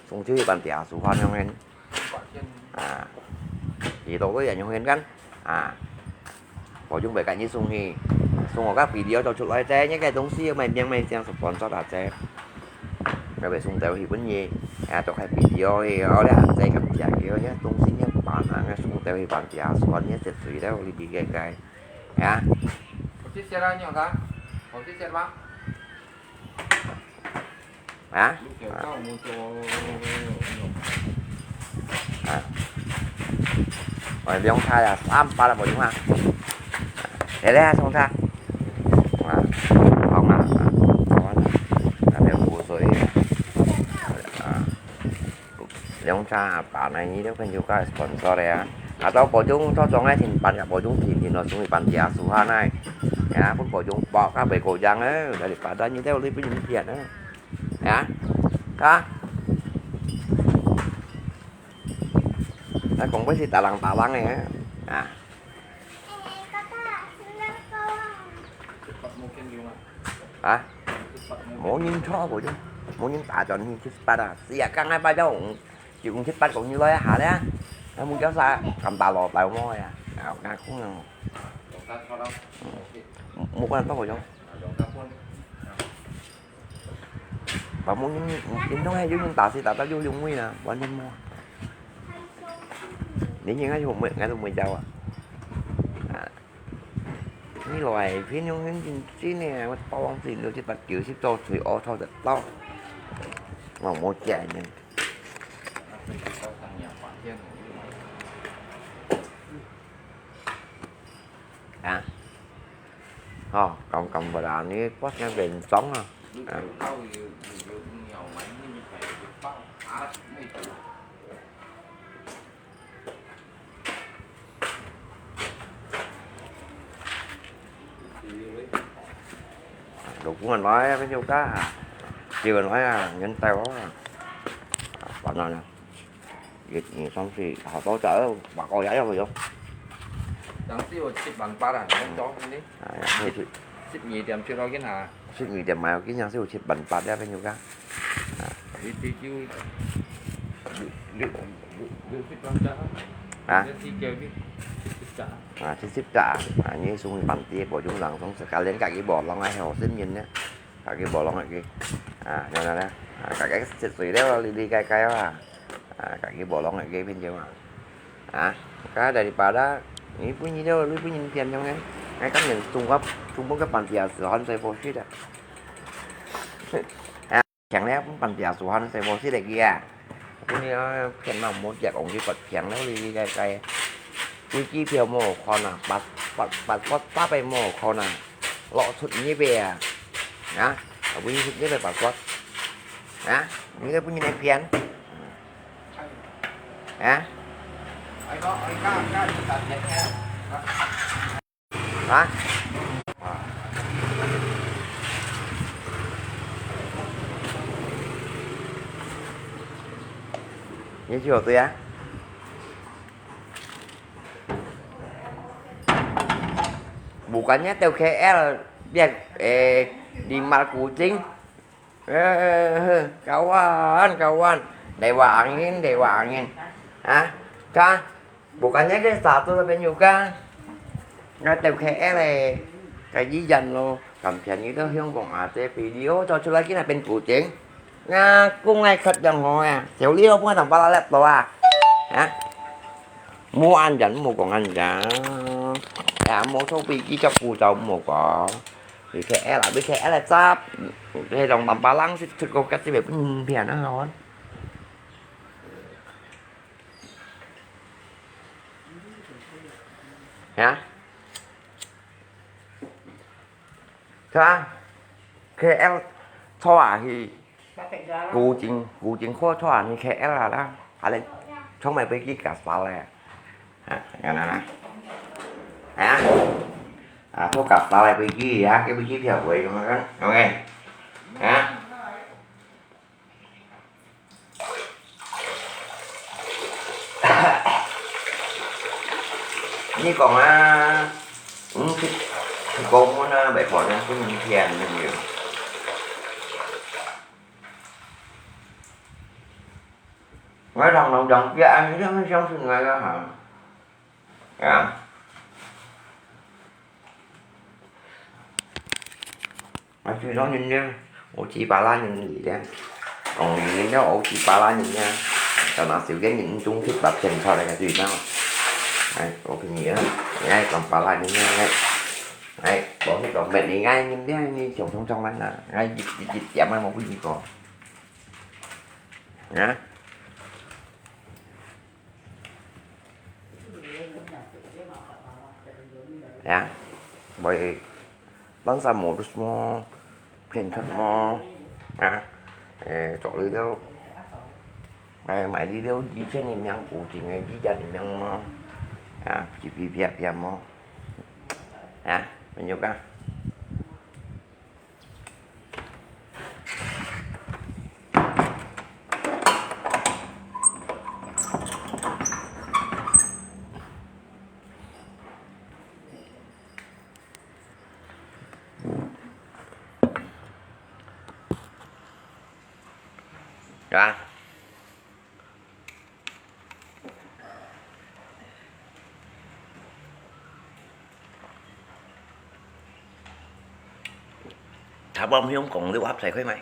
送去Panti Asuhan樣呢。啊，幾多歲啊，樣呢，啊。 保證會甲你送去。送我个video做出來，這，你个東西賣命賣相sponsor啊，這。該會送兜去分你，啊，做開video去，哦，這，這个，這个，你東西你辦啊，該送兜去辦，這，算你食水了，你比个个，啊。好，謝謝啦，你好看，好，謝謝吧。 啊？啊。啊。兩隻啊，三百啊，無用啊。來來啊，上車。啊，好嘛，啊，好啊，啊，沒有補水。啊，兩隻啊，把那一六朋友个sponsor个啊。啊，到保中，到中愛停班个，保中停停咯，終於班底啊，舒服呢。呀，分保中包，較袂過樣啊，dari pada你到你不影響啊。呀，啊。 啊，講話係打冷打冷个啊。啊？無人坐，無人，無人打轉去七八啊。是啊，剛才擺到，就用七八講你來一下咧。啊，無叫啥，敢打落來無呀？啊，𠊎講啊。嗯，無關係，多好用。 Ba mo yung, yung dong hai yung tasi tata yung yung mo na, wan mo. Ni yung ngai mo, ngai mo jawa. Ni lo ai, pin yung yung jin jin ne, wat pawang jin lo jit pat kiu sip to sui o to de to. Mo mo jai ne. 啊，吼，講講不啦，你發現變裝啊。啊。老公啊，來啊，朋友家，叫人來啊，人帶我啊，啊，煩惱了。 一、二、三、四，好多隻哦，八個也有有。當時有七萬八啊，兩種呢。哎呀，那是十二點出到去哈。十二點買，我跟你講是有七萬八那邊有个。啊。你這就六、六、六、六十萬隻啊。啊？你這個七十隻啊。啊，七十隻啊，啊，你送飯店，無用人送，自家連家己無弄，還好心人呢。 家己無弄下去。啊，恁樣呢，啊，家己食水了，哩哩解解啊。啊，家己無弄下去，變成啊。啊，該dari pada，你分你了，你分人變樣呢。哎，當然中國，中國个班底啊，是很在乎去的。啊，強烈分班底啊，是很在乎去的去啊。 你啊，騙人無食，講佢發病了，你你該該，飛機票無好看啊，八八八八八百無好看啊，落出你邊啊，啊，飛出你邊八八，啊，你个分人騙，啊。 啊？啊。你去我对啊？Bukannya teu K L, biar, eh, di Markucing. Eh, kawan, kawan. Dewa angin, dewa angin. Hah? Kah? Bukannya ke satu tapi juga. Ngatau K L eh. Kaji jan lo. Kampian itu hiong kong ate video cho chulai kina pen kucing. Ngaku ngai khat yang ho ya. Siu liu pun tang pala lep to ah. Hah? Mu an jan, mu kong an jan. Ya, mu so pi ki chok ku chau mu kong. Vì K L à, vì K L là sắp. Cái dòng tầm ba lăng xích xích cô cách xích về cũng phiền lắm rồi. Hả? Sao? K L thôi à thì Cú chính, cú chính khua chua ni K L à đó. Hả lệ, chong mày bê kí cả xá lệ. Hả, ngà nà nà. Hả? À, thua cả xá lệ bê kí, hả? Cái bê kí phiểu quấy, đúng không? Ok. Hả? Ni kong á, ừ, thì, thì cô muốn, à, bảy phổi nha, cái mình thiền mình nhiều. Nói rằng lòng đồng kia anh rất là sống sinh người đó hả? Dạ. Mà chưa nói nhìn nha, ô chỉ bà la nhìn gì đấy. Còn nhìn nó ô chỉ bà la nhìn nha. Còn nó xíu cái nhìn chung thích bật chân sau này cái gì đó. Đấy, có cái nghĩa. Ngay còn bà la nhìn nha, ngay. Đấy, có cái còn mệt đi ngay nhìn đi, nhìn chồng trong trong lắm nè. Ngay dịch, dịch, dịch chém mà một cái gì còn. Nhá. 呀，會當時無就無，騙出無，啊，誒，做你兜，誒，買你兜以前个名，古井个以前个名無，啊，皮皮片片無，啊，朋友講。係吧？他幫香港都合在開買。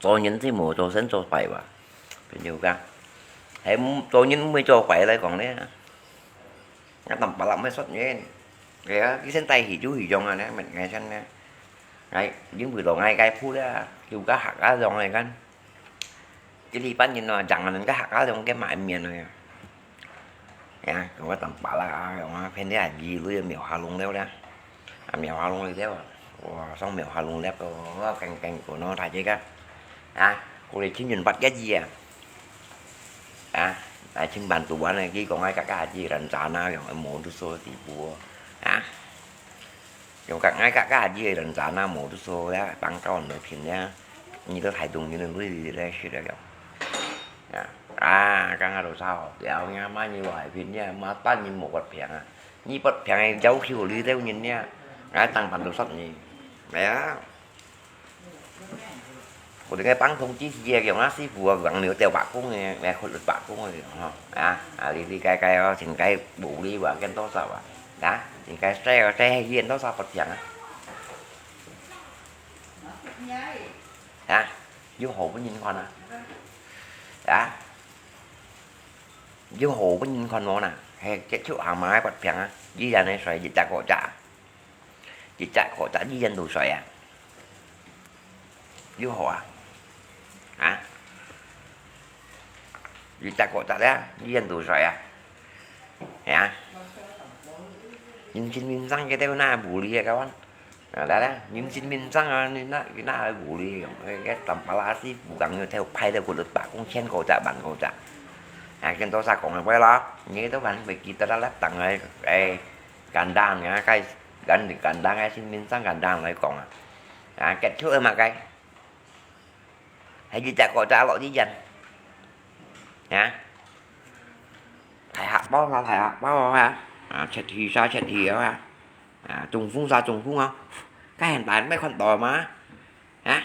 做人就無做成做壞哇，朋友講，係做人毋會做壞來講呢。啊，當白啦，毋會說人。係啊，佢先帶去就去用啊呢，乜𠊎先呢。𠊎因為到𠊎該鋪咧，就該客家用來講，一禮拜人啊，講人該客家用該買麵啊。 呀，講个當白啦，啊，講啊，偏啲啊，一路廟下弄了啦，啊，廟下弄了了，哇，上廟下弄了个，哇，更更个喏，大家个，啊，過來千元八个億啊，啊，來千萬度啊呢，佢講啊，个个億人賺啊，用無就說地步哦，啊。 有个，𠊎个，个，一个人賺啊，無就說呀，幫到人个錢呀，你都太重要了，你來說了了。啊，啊，剛剛都sao，了，你媽你話騙呀，媽單你無發病啊，你發病个要求你了人呀，啊，當班都殺你，哎呀。 我這个幫同志係个，用啊師傅啊，講你有掉白工个，來混白工个，吼，啊，啊，你，你該該哦，應該無理話，跟多少啊，啊，應該衰哦，衰係跟多少發病啊？啊，有好分人看啊？啊，有好分人看無呐？係，這就阿媽个發病啊，依然个衰，一隻個隻。 一隻個隻醫院都衰啊，有好啊？啊？一隻個隻啊，醫院都衰啊？係啊？人身面上个都那無理个，各位。啊，來來，人身面上啊，你那，你那無理个，該，該當巴拉西不講，又跳拍了，或者打工千個隻、萬個隻。啊，跟多少講个話咯，你都還袂記得啦，啦，當个，哎， 簡單啊，該，簡，簡單个，身面上簡單來講啊。啊，結束了嘛該？係一隻個隻落醫院。啊？大客包啦，大客包啊。啊，出去啥出去啊。啊，中風啥中風啊。該現在毋係看到嘛？啊？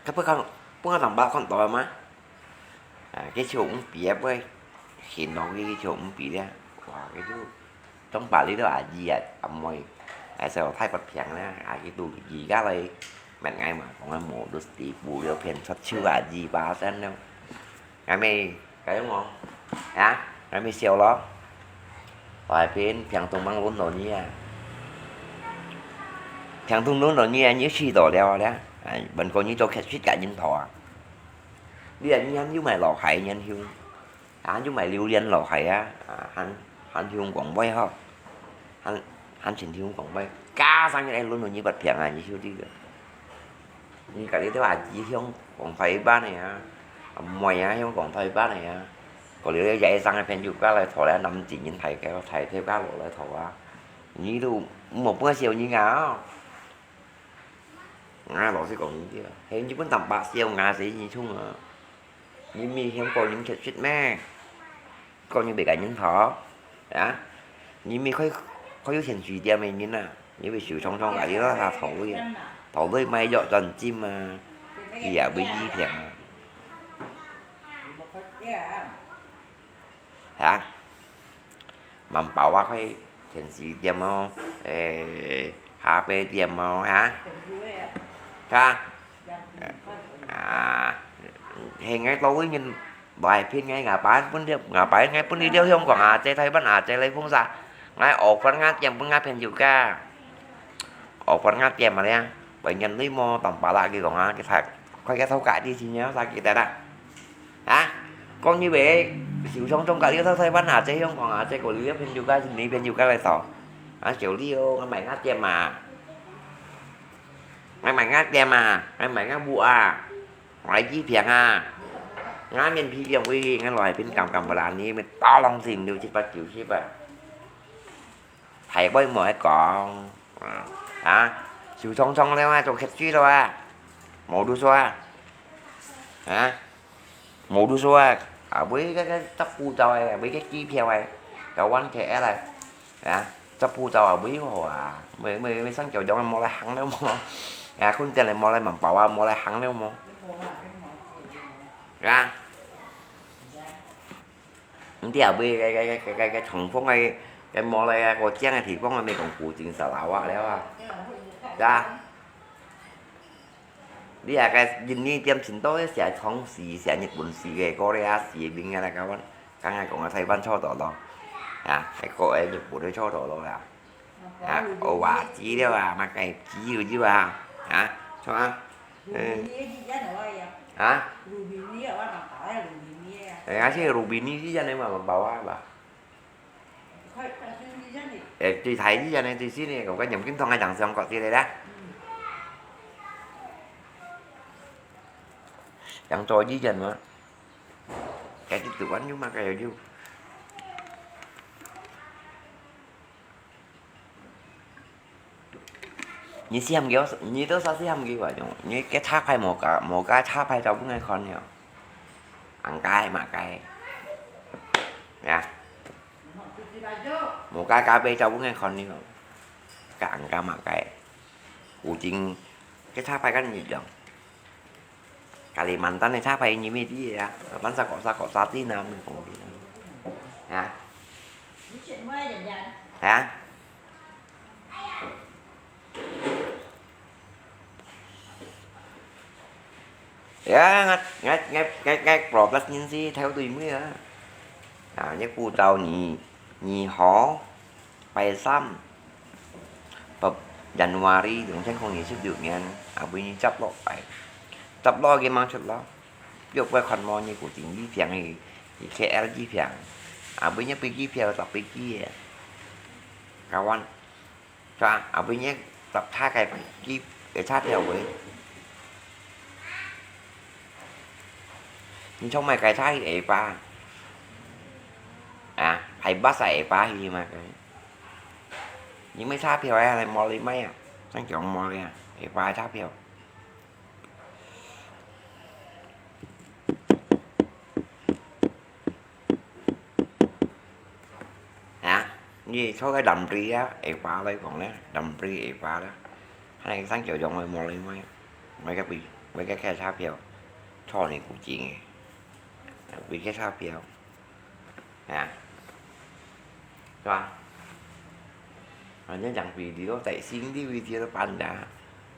佢不看，不看人吧，看到了嗎？啊，佢就毋比啊，不會，行動佢就毋比了。哇，佢就當把你都阿姨啊，阿妹，啊，就太不平了，啊，佢都而家來問𠊎嘛，講啊，無，都是地步了，騙出手啊，二把聲了。𠊎咪 該樣哦，啊，𠊎咪笑咯。外邊平東吂輪到你啊，平東輪到你啊，你試到了了，哎，問過你做客食个人頭啊。你啊，你還有買老海人香，啊，有買榴槤老海啊，啊，還，還香港味吼，還，還清香港味，加上个輪到你不平啊，你曉得个。 你家己都話，佢香港台灣个啊，妹啊，香港台灣个啊，過了也生个朋友家來討咧，男子人大家大頭家落來討啊，你都莫半笑人啊！啊，老實講你个，係日本人白笑啊，死你衝啊！你咪香港人客食咩？ 講你別个人頭，啊？你咪開，開有錢水店个人啊，你會受傷傷个，你都係頭位啊，頭位買藥轉針啊，佢也會醫病啊。啊？萬寶啊，開錢水店哦，誒，咖啡店哦，啊？啊？啊，係𠊎到位人 毋係騙𠊎，𠊎爸分了，𠊎爸𠊎分你了香港啊，在台灣啊，在來風沙， 𠊎offer𠊎店分𠊎朋友家，offer𠊎店啊咧，本人你莫當巴拉佢講啊，佢太，快佢偷改啲錢啊，啥佢得啦。啊，講你喂，小聰聰个，你到台灣啊，這香港啊，這個你朋友家，你朋友家來找，啊，小李哦，𠊎買𠊎店啊，𠊎買𠊎店啊，𠊎買𠊎屋啊，𠊎醫病啊，𠊎面皮兩位，𠊎來邊敢敢不啦，你們打狼性六七八九十啊。 大話莫愛講，啊，手長長了啊，做乞豬了啊，無讀書啊，啊，無讀書啊，啊，買个个執步驟个，買个機票个，到灣K L个，啊，執步驟啊，買好啊，買買買上九龍个無來行了無？啊，困覺个無來問報啊，無來行了無？啊。 你知啊，買个个个个个个衝鋒个个無來啊，過靚个地方啊，咪講古井沙拉瓦了啊，是啊。你啊，个印尼點心都係寫創始、寫日本史个，Korea史个名个啦，个阮，剛才講个台灣錯到咯，啊，係個个日本个錯到咯啦。 啊，學話知了啊，麼个知有知啊，啊，錯啊，嗯，啊，哎呀，係Lumbini之前个嘛，文保啊吧，誒，最大之前个最新个，我个眼鏡筒還當上角之類啦，當做之前嘛，該啲讀完有嘛，該有有。 你試下佢，你都試下佢話用，你个車牌無加，無加車牌照分𠊎看了。紅加嘛該，呀，無加加牌照分𠊎看了，加紅加嘛該，古井个車牌跟你一樣。 Kalimantan个車牌你乜知个啊？Kapan sa kok sa kok sa ti na mi kong ti na. Ha? Ha? Ya, ngat ngat ngat ngat ngat proses nyin si theo tui mi ah. Ah, nyi ku tau ni ni ho. Pai sam, pep Januari, dong chen kong ni sip diu ngian, abui ni chap lok pai. Chap lok ke mang chut lok. Yok pai khan mo ni ku ting yi piang yi, yi K L yi piang. Abui ni pi yi piang, tak pi yi. Kawan. Chua, abui ni tak tha kai pi yi, e cha piao wei. Ni chong mai kai cha hi e pa. À, phải bắt xe ba hi mà cái. Nhưng mấy tháp phiếu ấy là mò lên mấy à. Tăng trưởng mò lên à. Phải ba tháp phiếu. Hả? Như số cái đầm ri á, phải ba lấy còn đấy. Đầm ri phải ba đó. Cái này tăng trưởng dòng rồi mò lên mấy. Mấy cái bị, mấy cái khe tháp phiếu. Cho này cũng chỉ nghe. Bị cái tháp phiếu. À. Rồi. Rồi nhớ dặn video tại xin đi video nó pan đã.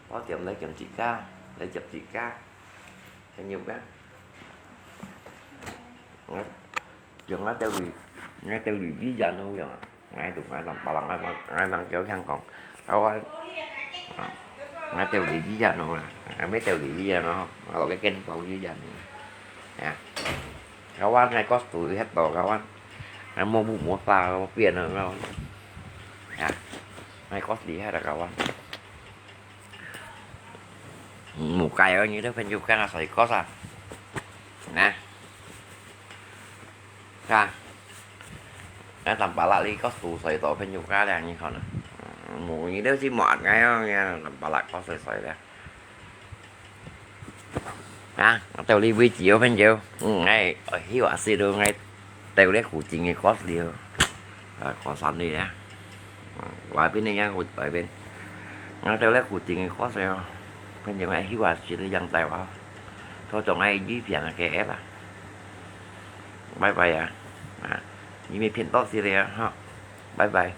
Có tiệm lấy chậm chị ca, lấy chậm chị ca. Thế nhiều cái. Dừng nó tiêu gì, nó tiêu gì dí dành không giờ. Ngai tu ngai lam palang ngai mang, ngai mang kéo khang kong. Tao ai. Ngai têu lì dí dàn no la. Ngai mê têu lì dí dàn no. Ngai lo cái kênh pau dí dàn no. Ya. Kawan ngai kos tu het to kawan. Ngai mo bu mo ta mo pian no kawan. Ya. Ngai kos lì het kawan. Mu kai ơ ni tơ phen yu kang a soi kos a. Na. Ka. Ngai tam pala li kos tu soi to phen yu ka liang ni khon a. Mu ni tơ si mo at ngai ơ ni tam pala kos soi soi liang. Ha, têu li vui chiếu phen chiếu. Ngai, ơ, hiu a si tu ngai têu li khu ching ngai kos liu. Ơ, kos san li ya. Lai pin ni ya khu lai pin. Ngai têu li khu ching ngai kos liu. Phen chiếu ngai hiu a si tu yang tai wa. Thôi chong ngai yi phiang ke ep a. Bye bye ya. Ha. Ni mi phiền to si liu ha. Bye bye.